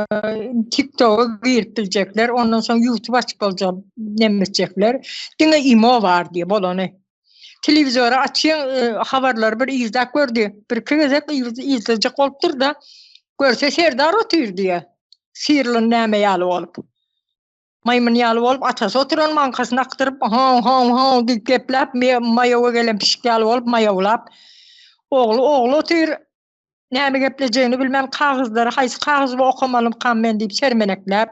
Speaker 3: TikToka girip biljekler, ondan soň YouTube açyp boljak, nemetjekler. Diňe imo bar diýip bolany. Telewizory açýan e, habarlary bir izläp gördi. Bir iki gezek izlejek bolupdyr da, görse Serdar otyr diýe. Syrlan näme ýaly bolup. Maýmyn ýaly bolup atasy oturan maňkasyny akdyryp, haw, haw, haw diýip gepläp, maýawa gelen pişik ýaly bolup maýawlap, ogly, ogly otyr, näme geplejegini bilmän kagyzlary haýsy kagyzy okamalymkam men diýip çermenekläp,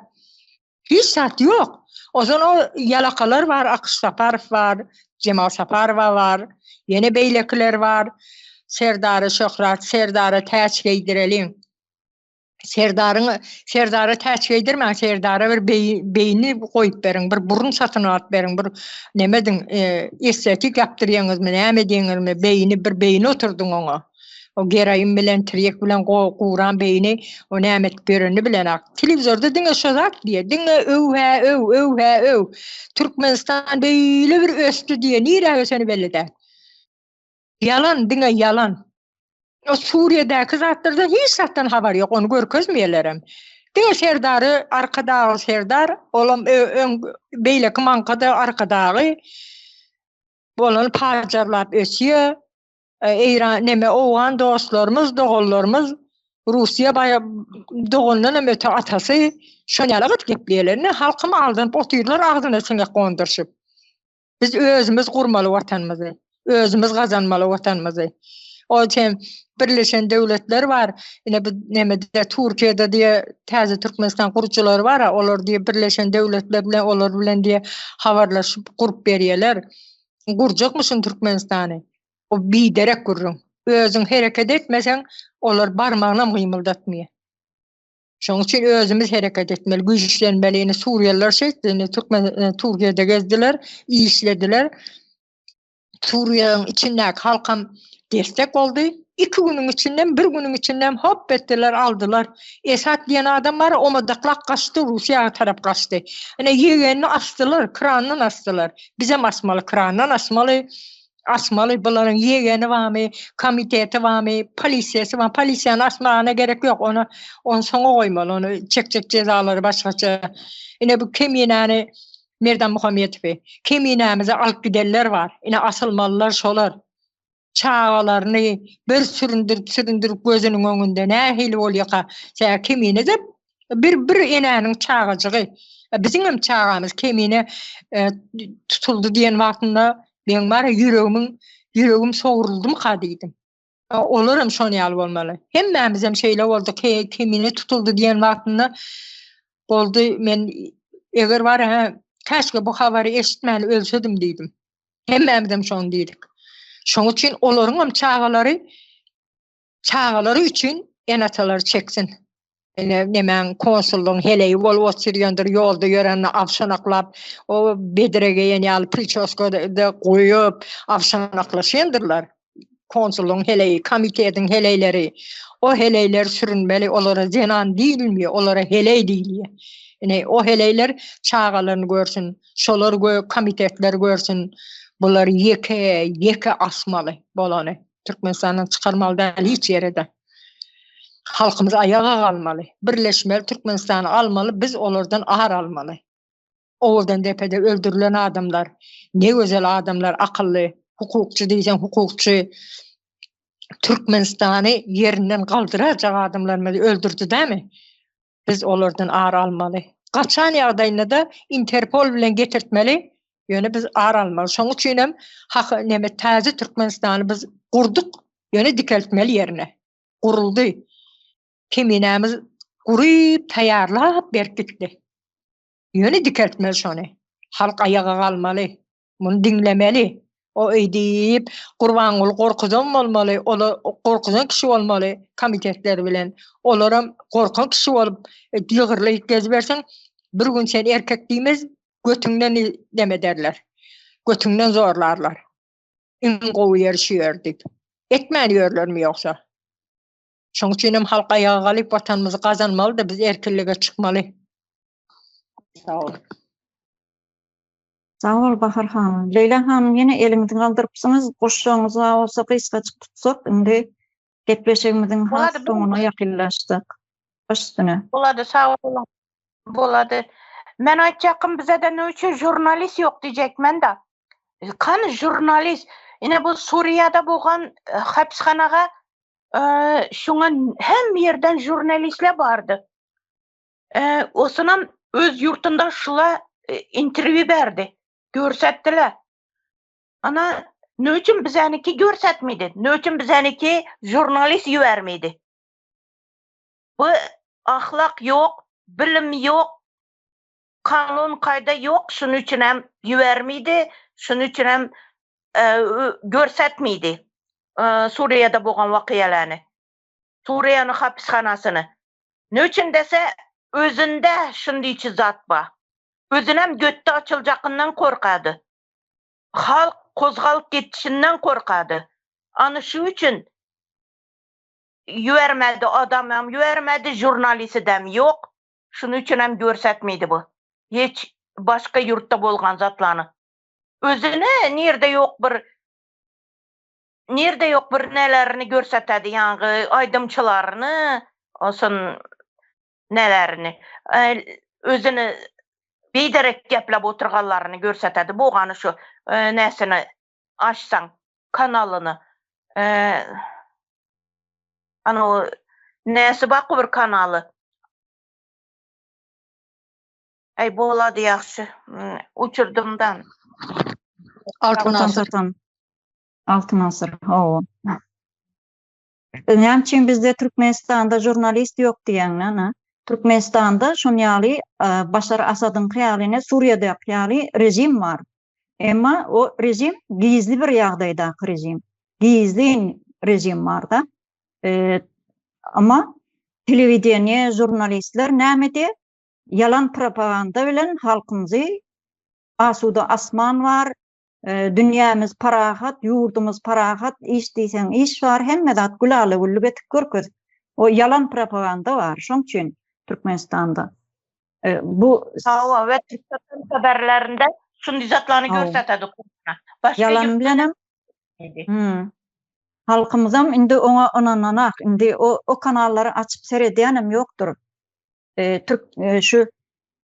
Speaker 3: hiç zat ýok. Ozan o ýalakalar bar, Akyş Saparow bar, Jemal Saparowa bar, ýene beýlekiler bar. Serdara şöhrat, Serdara täç geýdireliň. Serdaryň Serdara täç geýdirmäň, Serdara bir beýni goýup beriň, bir burun satyn alyp beriň, bir neme ediň, e, estetik ýapdyrýaňyzmy, näme edýäňizmi, beýni bir beýni oturdyň oňa. O geroin bilen, tirýek bilen guran beýni, o näme edip ýörenini bilenak. Telewizorda diňe şo zat diýýär, diňe öw-hä öw, öw-hä öw. Türkmenistan beýle bir ösdi diýýär, nirä öseni belli däl. Ýalan, diňe ýalan. O Suriýedäki zatlardan hiç zatdan habar ýok, ony görkezmeýärlerem. Diňe Serdary, Arkadagly Serdar, olam öň beýleki maňkada Arkadagy bolany pajarlap ösýär. Eýran neme owgan dostlarymyz, doganlarymyz Russiýa baýa dogandan hem öte atasy şon ýaly gyt gepleýärler. Ine halkym aldanyp otyrlar agzyna siňek gonduryşyp. Biz özümiz gurmaly watanymyzy. Özümiz gazanmaly watanymyzy. O üçin Birleşen Döwletler bar. Ine bu nemede Türkiýede diýe täze Türkmenistan gurujylary bar, olar diýe Birleşen Döwletler bilen olar bilen diýe habarlaşyp gurup berýärler. Gurjakmyşyn Türkmenistany. O biderek gürrüň. Özüň hereket etmeseň, olar barmagynam gymyldatmaýar. Şonuň üçin özümiz hereket etmeli, güýçlenmeli. Indi suriýalylar şeýtdi, indi türkmen e, Türkiýede gezdiler, işlediler. Suriýanyň içindäki halkam destek boldy. Iki günüň içinden, bir günüň içinden hop etdiler, aldylar. Esad diýen adam bar, omadaklap gaçdy, Russiýa tarap gaçdy. Ine ýegenini asdylar, krandan asdylar. Bizem asmaly, krandan asmaly. Asmaly bularyň ýegeni barmy, komiteti barmy, polisiýasy barmy, polisiýany asmagyna gerek ýok, ony ony soňa goýmaly, ony çekjek jezalary başgaça. Ine bu Keminäni Merdan Muhammetowy, Keminämizi alyp gidenler bar, ine asylmalylar şolar. Çagalaryny bir süründürip süründürip gözüniň öňünde nähili bolýaka, sebäbi Kemine-de Bir bir enäniň çagajygy. E, biziň hem çagamyz Kemine e, tutuldy diýen wagtynda meň bar ýüregimiň ýüregim sogruldymyka diýdim. E, olar hem şon ýaly bolmaly. Hemmämiz hem şeýle boldy. Kemine tutuldy diýen wagtynda boldy. Men eger bar ha käşge bu habary eşitmän ölsedim diýdim. Hemmämiz hem şony diýdik. Şoň üçin olaryň hem çagalary Çagalary üçin ene-atalary çeksin. Ine, nemäň konsullygyň heleýi bolup otyrýandyr, ýolda ýörende abşanaklap, o bedre geýen ýaly priçoska-da goýup, abşanaklaşýandyrlar. Konsullygyň heleýi, komitetiň heleýleri. O heleýler sürünmeli, olara zenan diýilmeýär, olara heleý diýilýär. Ine, o heleýler çagalaryny görsün, şolar gö komitetler görsün. Bulary ýeke, ýeke asmaly bolany. Türkmenistandan çykarmaly däl hiç ýere-de. Halkymyz aýaga galmaly, birleşmeli, Türkmenistany almaly, biz olardan ar almaly. Owadan depede öldürilen adamlar, ne gözel adamlar, akylly, hukukçy diýseň hukukçy. Türkmenistany ýerinden galdyrajak adamlarymyzy öldürdi dämi? Biz olardan ar almaly. Gaçan ýagdaýynda-da Interpol bilen getirtmeli, ýöne biz ar almaly. Şonuň üçin hem hak neme täze Türkmenistany biz gurduk, ýöne dikeltmeli ýerine. Guruldy. Keminämiz guryp, taýýarlap berip gitdi. Ýöne dikeltmeli şony. Halk aýaga galmaly. Muny diňlemeli. O eý diýip, Gurbanguly gorkuzan bolmaly, ola gorkuzan kişi bolmaly komitetler bilen. Olaram gorkan kişi bolup, ýygyrlyp geziberseň, bir gün sen erkek diýmez, götüňden neme ederler. Götüňden zorlarlar. Iň gowy ýeri şu ýer diýip. Etmän ýörlermi ýogsa? Şoň üçin hem halk aýaga galyp watanymyzy gazanmaly-da biz erkinlige çykmaly. Sag bol.
Speaker 1: Sag bol Bahar hanym. Leýla hanym ýene eliňizi galdyrypsyňyz. Goşjagyňyz bar bolsa gysgajyk tutsak indi gepleşigimiziň has soňuna ýakynlaşdyk. Baş üstüne.
Speaker 2: Bolady sag boluň. Bolady. Men aýtjakym bizede ne üçin žurnalist ýok diýjekmen-da. Kany žurnalist? Ine bu Suriýada bolgan hapishanaga şuňa hemme ýerden žurnalistler bardy. Osunam öz ýurtunda şula interwýu berdi. Görsetdiler. Ana ne üçin bizäniki görsetmedi? Ne üçin bizäniki žurnalist ýübermedi? Bu ahlak ýok, bilim ýok, kanun kaýda ýok, şunuň üçin hem ýübermedi, şunuň üçin hem görsetmedi Suriýada bolan wakyýalany. Suriýanyň hapishanasyny. Ne üçin dese, özünde şundiçi zat bar. Özünem götde açyljakyndan korkady. Halk gozgalyp gitişinden korkady. Ana şu üçin ýübermedi, adamam ýübermedi, žurnalisidem ýok. Şunuň üçin hem görsetmedi bu. Hiç başga ýurtda bolgan zatlany. Özüne nirde ýok bir nirde ýok bir nelerini görsetedi, ýaňky aýdymçylaryny, olsun nelerini. Özüni biderek gepläp oturganlaryny görsetedi. Bogany şu näsini açsaň kanalyny. Ana o näsi bar bir kanaly. Aý bolady ýagşy. Uçurdymdan.
Speaker 3: Altyn asyr.
Speaker 1: Altyn asyr. Hawa. Näme üçin bizde Türkmenistanda žurnalist ýok diýýäň ana? Türkmenistanda şon ýaly Başar Asadyňky ýaly ne Suriýadaky ýaly režim bar. Emma o režim gizli bir ýagdaýdaky režim. Gizlin režim bar-da. Emma telewideniýe, žurnalistler näme edýär? Ýalan propaganda bilen halkymyzy asuda asman bar, dünýämiz parahat, ýurdumyz parahat, iş diýseň iş bar, hemme zat gülala-güllük etip görkezip. O ýalan propaganda bar, şoň üçin Türkmenistanda. Bu
Speaker 2: Hawa, we Türkmen habarlarynda şuny zatlaryny görsetedi.
Speaker 1: Başga ýalan bilenem. Halkymyzam indi oňa ynananak. Indi o o kanallary açyp seredýänem ýokdur. Türk şu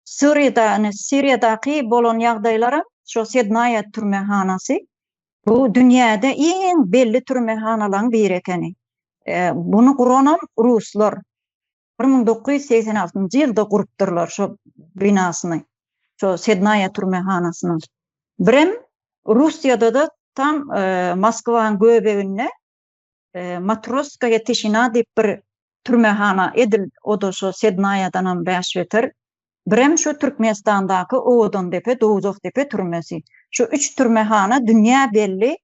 Speaker 1: Suriýada, ýani Siriýadaky bolan ýagdaýlaram şo Sednaýa türmehanasy bu dünýäde iň belli türmehanalaryň biri ekeni. Buny guranam ruslar. 1986-njy ýylda gurupdyrlar şo binasyny, şo Sednaýa türmehanasynyň. Birem Russiýada-da tam Moskwanyň göbeginde Matrosskaýa tişina diýip bir türmehana, edil o-da şo Sednaýadanam bäş beter. Birem şu Türkmenistandaky Owadandepe, Dowzahdepe türmesi. Şu üç türmehana dünýä belli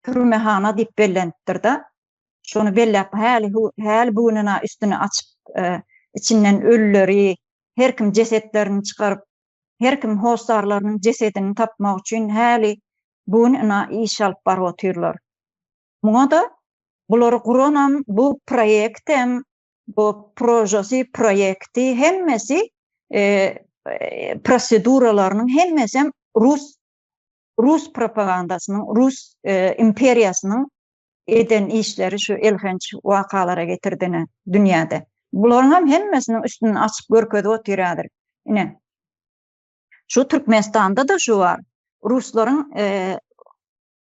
Speaker 1: türmehana diýip bellenipdir-de. Şony belläp häli häli bu gününe üstüni açyp içinden ölüleri, her kim jesetlerini çykaryp, her kim hossarlarynyň jesedini tapmak üçin häli bu gün ina iş alyp baryp otyrlar. Muňa-da bulary guranam bu proýektem, bu prožasy, proýekti hemmesi proseduralarynyň hemmesem rus rus propagandasynyň, rus imperiýasynyň. eden işleri şu elhenç wakalara getirdi ine dünýäde. Bularyň hem hemmesiniň üstüni açyp görkezip otyr häzir. Ine. Şu Türkmenistanda-da şu bar. Ruslaryň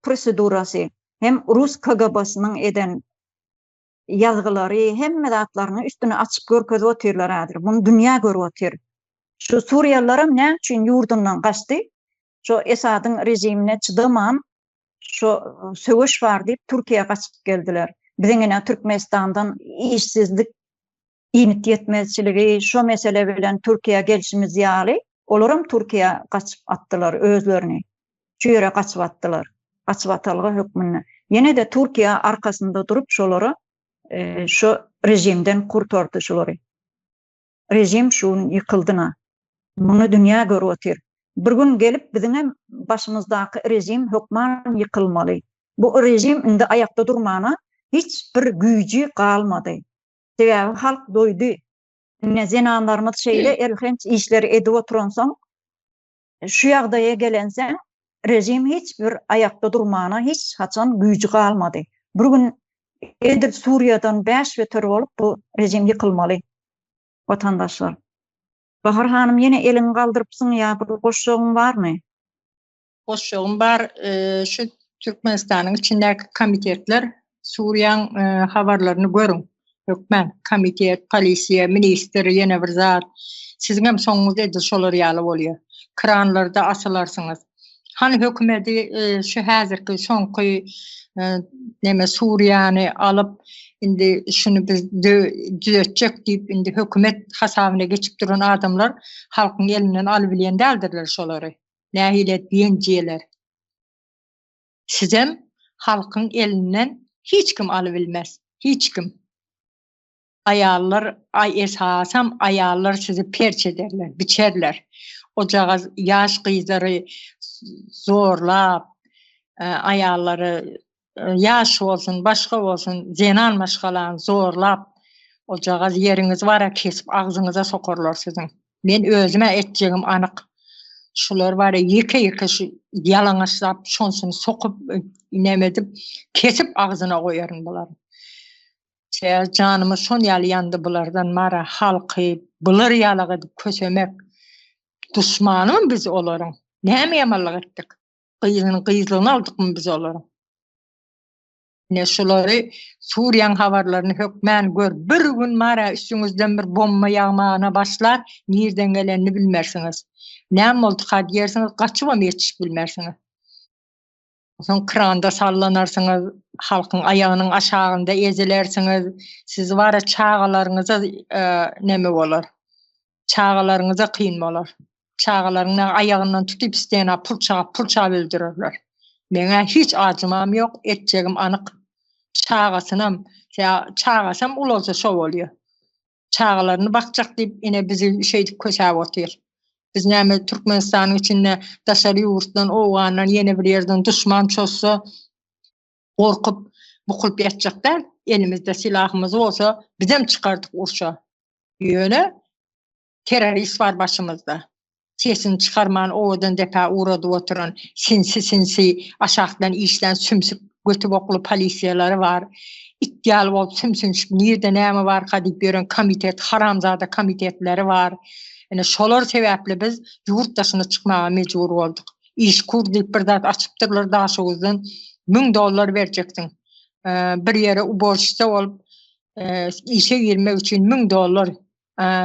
Speaker 1: prosedurasy hem rus KGB-synyň eden ýazgylary, hemme zatlaryny üstüni açyp görkezip otyrlar häzir. Muny dünýä görüp otyr. Şu suriýalylaram näme üçin ýurdundan gaçdy? Şo Esadyň režimine çydaman, şo söweş bar diýip Türkiýä gaçyp geldiler. Biziň ine Türkmenistandan işsizlik, iýmit ýetmezçiligi şo mesele bilen Türkiýä gelşimiz ýaly, olaram Türkiýä gaçyp atdylar özlerini. Şu ýere gaçyp atdylar. Gaçyp atalga hökmünde. Ýene-de Türkiýe arkasynda durup şolara şo režimden kurtardy şulary. Režim şu gün ýykyldyna. Muny dünýä görüp otyr. Bir gün gelip biziňem başymyzdaky režim hökman ýykylmaly. Bu režim indi aýakda durmana hiç bir güýji galmady. Sebäbi halk doýdy. Ine zenanlarymyz şeýle elhenç işleri edip oturansoň şu ýagdaýa gelenseň režim hiç bir aýakda durmana hiç haçan güýji galmady. Bir gün edil Suriýadan 5 beter bolup bu režim ýykylmaly. Watandaşlar. Bahar hanym ýene eliňi galdyrypsyň ýa bir goşjagyň barmy?
Speaker 3: Goşjagym bar. Şu Türkmenistanyň içindäki komitetler Suriýaň habarlaryny görüň. Hökmän komitet, polisiýa, ministr, ýene bir zat. Siziňem soňuňyz edil şolar ýaly bolýar. Kranlarda asylarsyňyz. Hany hökümedi şu häzirki soňky neme Suriýany alyp indi şuny biz düzetjek diýip indi hökümet hasabyna geçip duran adamlar halkyň elinden alybilýän däldirler şolary. Nähili edip ýenjiýeler. Sizem halkyň elinden hiç kim alybilmez. Hiç kim. Aýallar, aý esasam aýallar sizi perç ederler, biçerler. Ojagaz ýaş gyzlary zorlap, aýallary ýaş bolsun, başga bolsun, zenan maşgalany zorlap, ojagaz ýeriňizi bara kesip agzyňyza sokarlar siziň. Men özüm-ä etjegim anyk. Şular bara ýeke-ýeke şu ýalaňaçlap şonsuny sokup, neme edip, kesip agzyna goýaryn bulary. Şeýle janymyz şon ýaly ýandy bulardan bara halky bular ýalak edip kösemek. Duşmanymy biz olaryň? Näme ýamanlyk etdik? Gyzyny gyzlygyny aldykmy biz olaryň? Ine şulary Suriýaň habarlaryny hökmän gör. Bir gün bara üstüňizden bir bomba ýagmagyna başlar, nirden gelenini bilmersiňiz. Näme bolduka diýersiňiz, gaçybam ýetişip bilmersiňiz. Soň kranda sallanarsyňyz, halkyň aýagynyň aşagynda ezilersiňiz. Siz bara çagalaryňyza neme bolar? Çagalaryňyza kyn bolar. Çagalaryň aýagyndan tutup stena purçap purçap öldürerler. Meňä hiç ajymam ýok, etjegim anyk. Çagasynam, çagasam ulalsa şo bolýar. Çagalaryny bakjak diýip ine bizi şeýdip kösäp otyr. Biz näme Türkmenistanyň içinde daşary ýurtdan, Owgandan ýene bir ýerden duşman çozsa gorkup bukulyp ýatjak däl. Elimizde silahymyz bolsa bizem çykardyk urşa. Ýöne terrorist bar başymyzda. Sesini çykarman owadan depä ugradyp oturan sinsi-sinsi aşakdan işlän sümsük göti bokly polisiýalary bar. It ýaly bolup sümsünişip nirde näme barka diýip ýören komitet haramzada komitetleri bar. Ine şolar sebäpli biz ýurt daşyna çykmaga mejbur bolduk. Işkur diýip bir zat açypdyrlar Daşoguzdan 1000 dollar berjeksiň. Bir ýere uborşitsa bolup işe girmek üçin 1000 dollar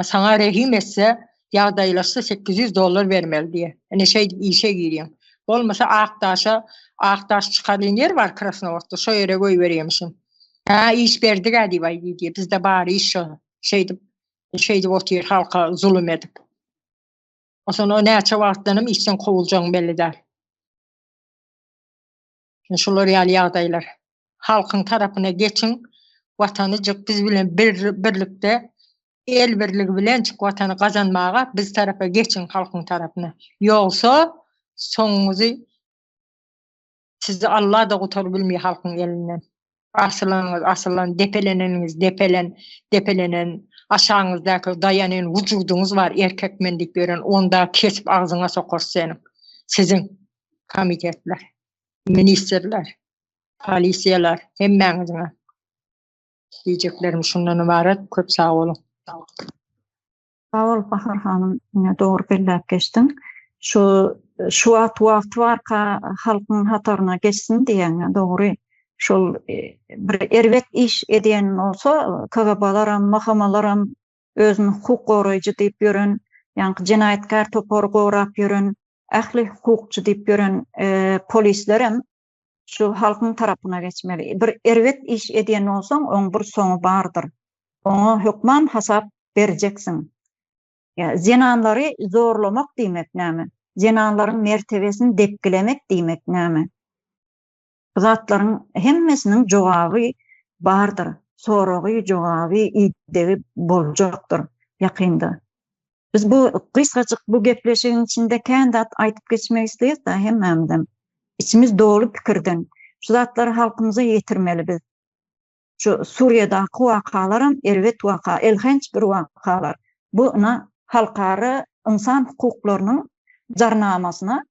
Speaker 3: saňa rehim etse, ýagdaýlaşsa 800 dollar bermeli diýýär. Ine şeýdip işe girýäň. Bolmasa Akdaşa, Akdaş çykarýan ýer bar Krasnowodda, şo ýere goýberýärmişin. Hä, iş berdik-ä diýip aýdy diýýär. Bizde bar iş şo. Şeýdip, şeýdip otyr halka zulum edip. Onsoň o näçe wagtdanam işden kowuljagyň belli däl. Şular ýaly ýagdaýlar. Halkyň tarapyna geçiň, watanyjyk biz bilen bir birlikde el birligi bilenjik watany gazanmaga biz tarapa geçiň halkyň tarapyna. Ýogsa soňuňyzy sizi Alla-da gutaryp bilmeýär halkyň elinden. Asylanyňyz asylan, depeleneniňiz depelen, depelenen, aşagyňyzdaky daýanyn wujudyňyz bar erkek men diýip ýören onda kesip agzyňa sokar seniň. Siziň komitetler, ministrler. Polisiýalar hemmäňiziňe. Diýjeklerim şundan ybarat. Köp sag boluň.
Speaker 1: Sag bol Bahar hanym, ine dogry belläp geçdiň. Şu şu wagt wagty barka halkyň hataryna geçsin diýýäň, dogry. Şol bir erbet iş edýän bolsa, KGB-laram, MHM-laram özüni hukuk goraýjy diýip ýören, ýaňky jenaýatkär topary gorap ýören, ähli hukukçy diýip ýören polislerem şu halkyň tarapyna geçmeli. Bir erbet iş edýän bolsaň, oň bir soňy bardyr. Oňa hökman hasap berjeksiň. Ýa zenanlary zorlamak diýmek näme? Zenanlaryň mertebesini depgilemek diýmek näme? Bu zatlaryň hemmesiniň jogaby bardyr. Soragy, jogaby, idegi boljakdyr ýakynda. Biz bu gysgajyk bu gepleşigiň içinde kän zat aýdyp geçmek isleýäs-dä hemmämizem. Içimiz doly pikirden. Şu zatlary halkymyza ýetirmeli biz. Şu Suriýadaky wakalaram erbet waka, elhenç bir wakalar. Bu ynha halkara ynsan hukuklarynyň jarnamasyna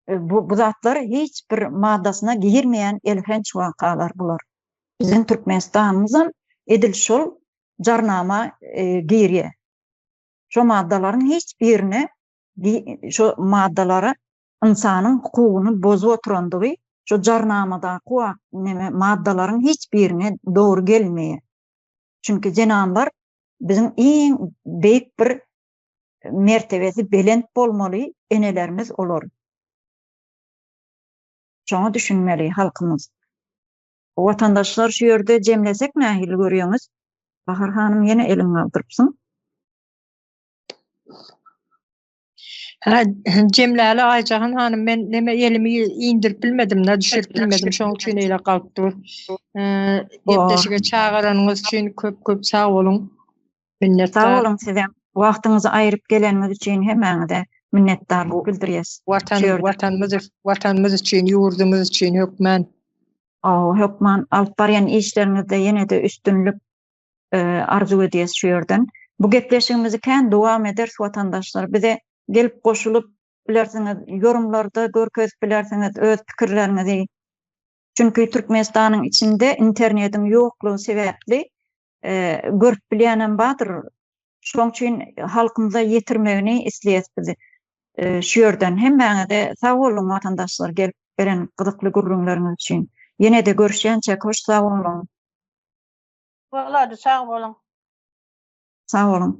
Speaker 1: bu bu zatlar hiç bir maddasyna girmeýän elhenç wakalar bular. Biziň Türkmenistanymyzam edil şol jarnama girýär. Şo maddalaryň hiç birine şo maddalara ynsanyň hukugyny bozup oturandygy şo jarnamadaky neme maddalaryň hiç birine dogry gelmeýär. Çünki zenanlar biziň iň beýik bir mertebesi belent bolmaly enelerimiz olar. Şoňa düşünmeli halkymyz. Watandaşlar şu ýerde jemlesek nähili görýäňiz? Bahar hanym ýene eliňi galdyrypsyň.
Speaker 3: Hä, jemläli Aýjahan hanym men neme elimi indirip bilmedim-de, düşürip bilmedim, şonuň üçin eýle galyp dur. Gepleşige çagyranyňyz üçin köp-köp sag boluň.
Speaker 1: Minnetdar. Sag boluň sizem. Wagtyňyzy aýryp geleniňiz üçin hemmäňize minnetdarlyk bildirýäs.
Speaker 3: Watan watanymyz watanymyz üçin, ýurdumyz üçin hökmän.
Speaker 1: Hawa, hökman alyp barýan işleriňizde ýene-de üstünlik arzuw edýäs şu ýerden. Bu gepleşigimizi kän dowam ederis watandaşlar. Bize gelip goşulyp bilersiňiz, ýorumlarda görkezip bilersiňiz öz pikirleriňizi. Çünki Türkmenistanyň içinde internetiň ýoklugy sebäpli görüp bilýänem bardyr. Şoň üçin halkymyza ýetirmegini isleýäs biz şu ýerden. Hemmäňize sag boluň watandaşlar gelip beren gyzykly gürrüňleriňiz üçin. Ýene-de görüşýänçäk hoş sag boluň.
Speaker 2: Bolady sag boluň.
Speaker 1: Sag boluň.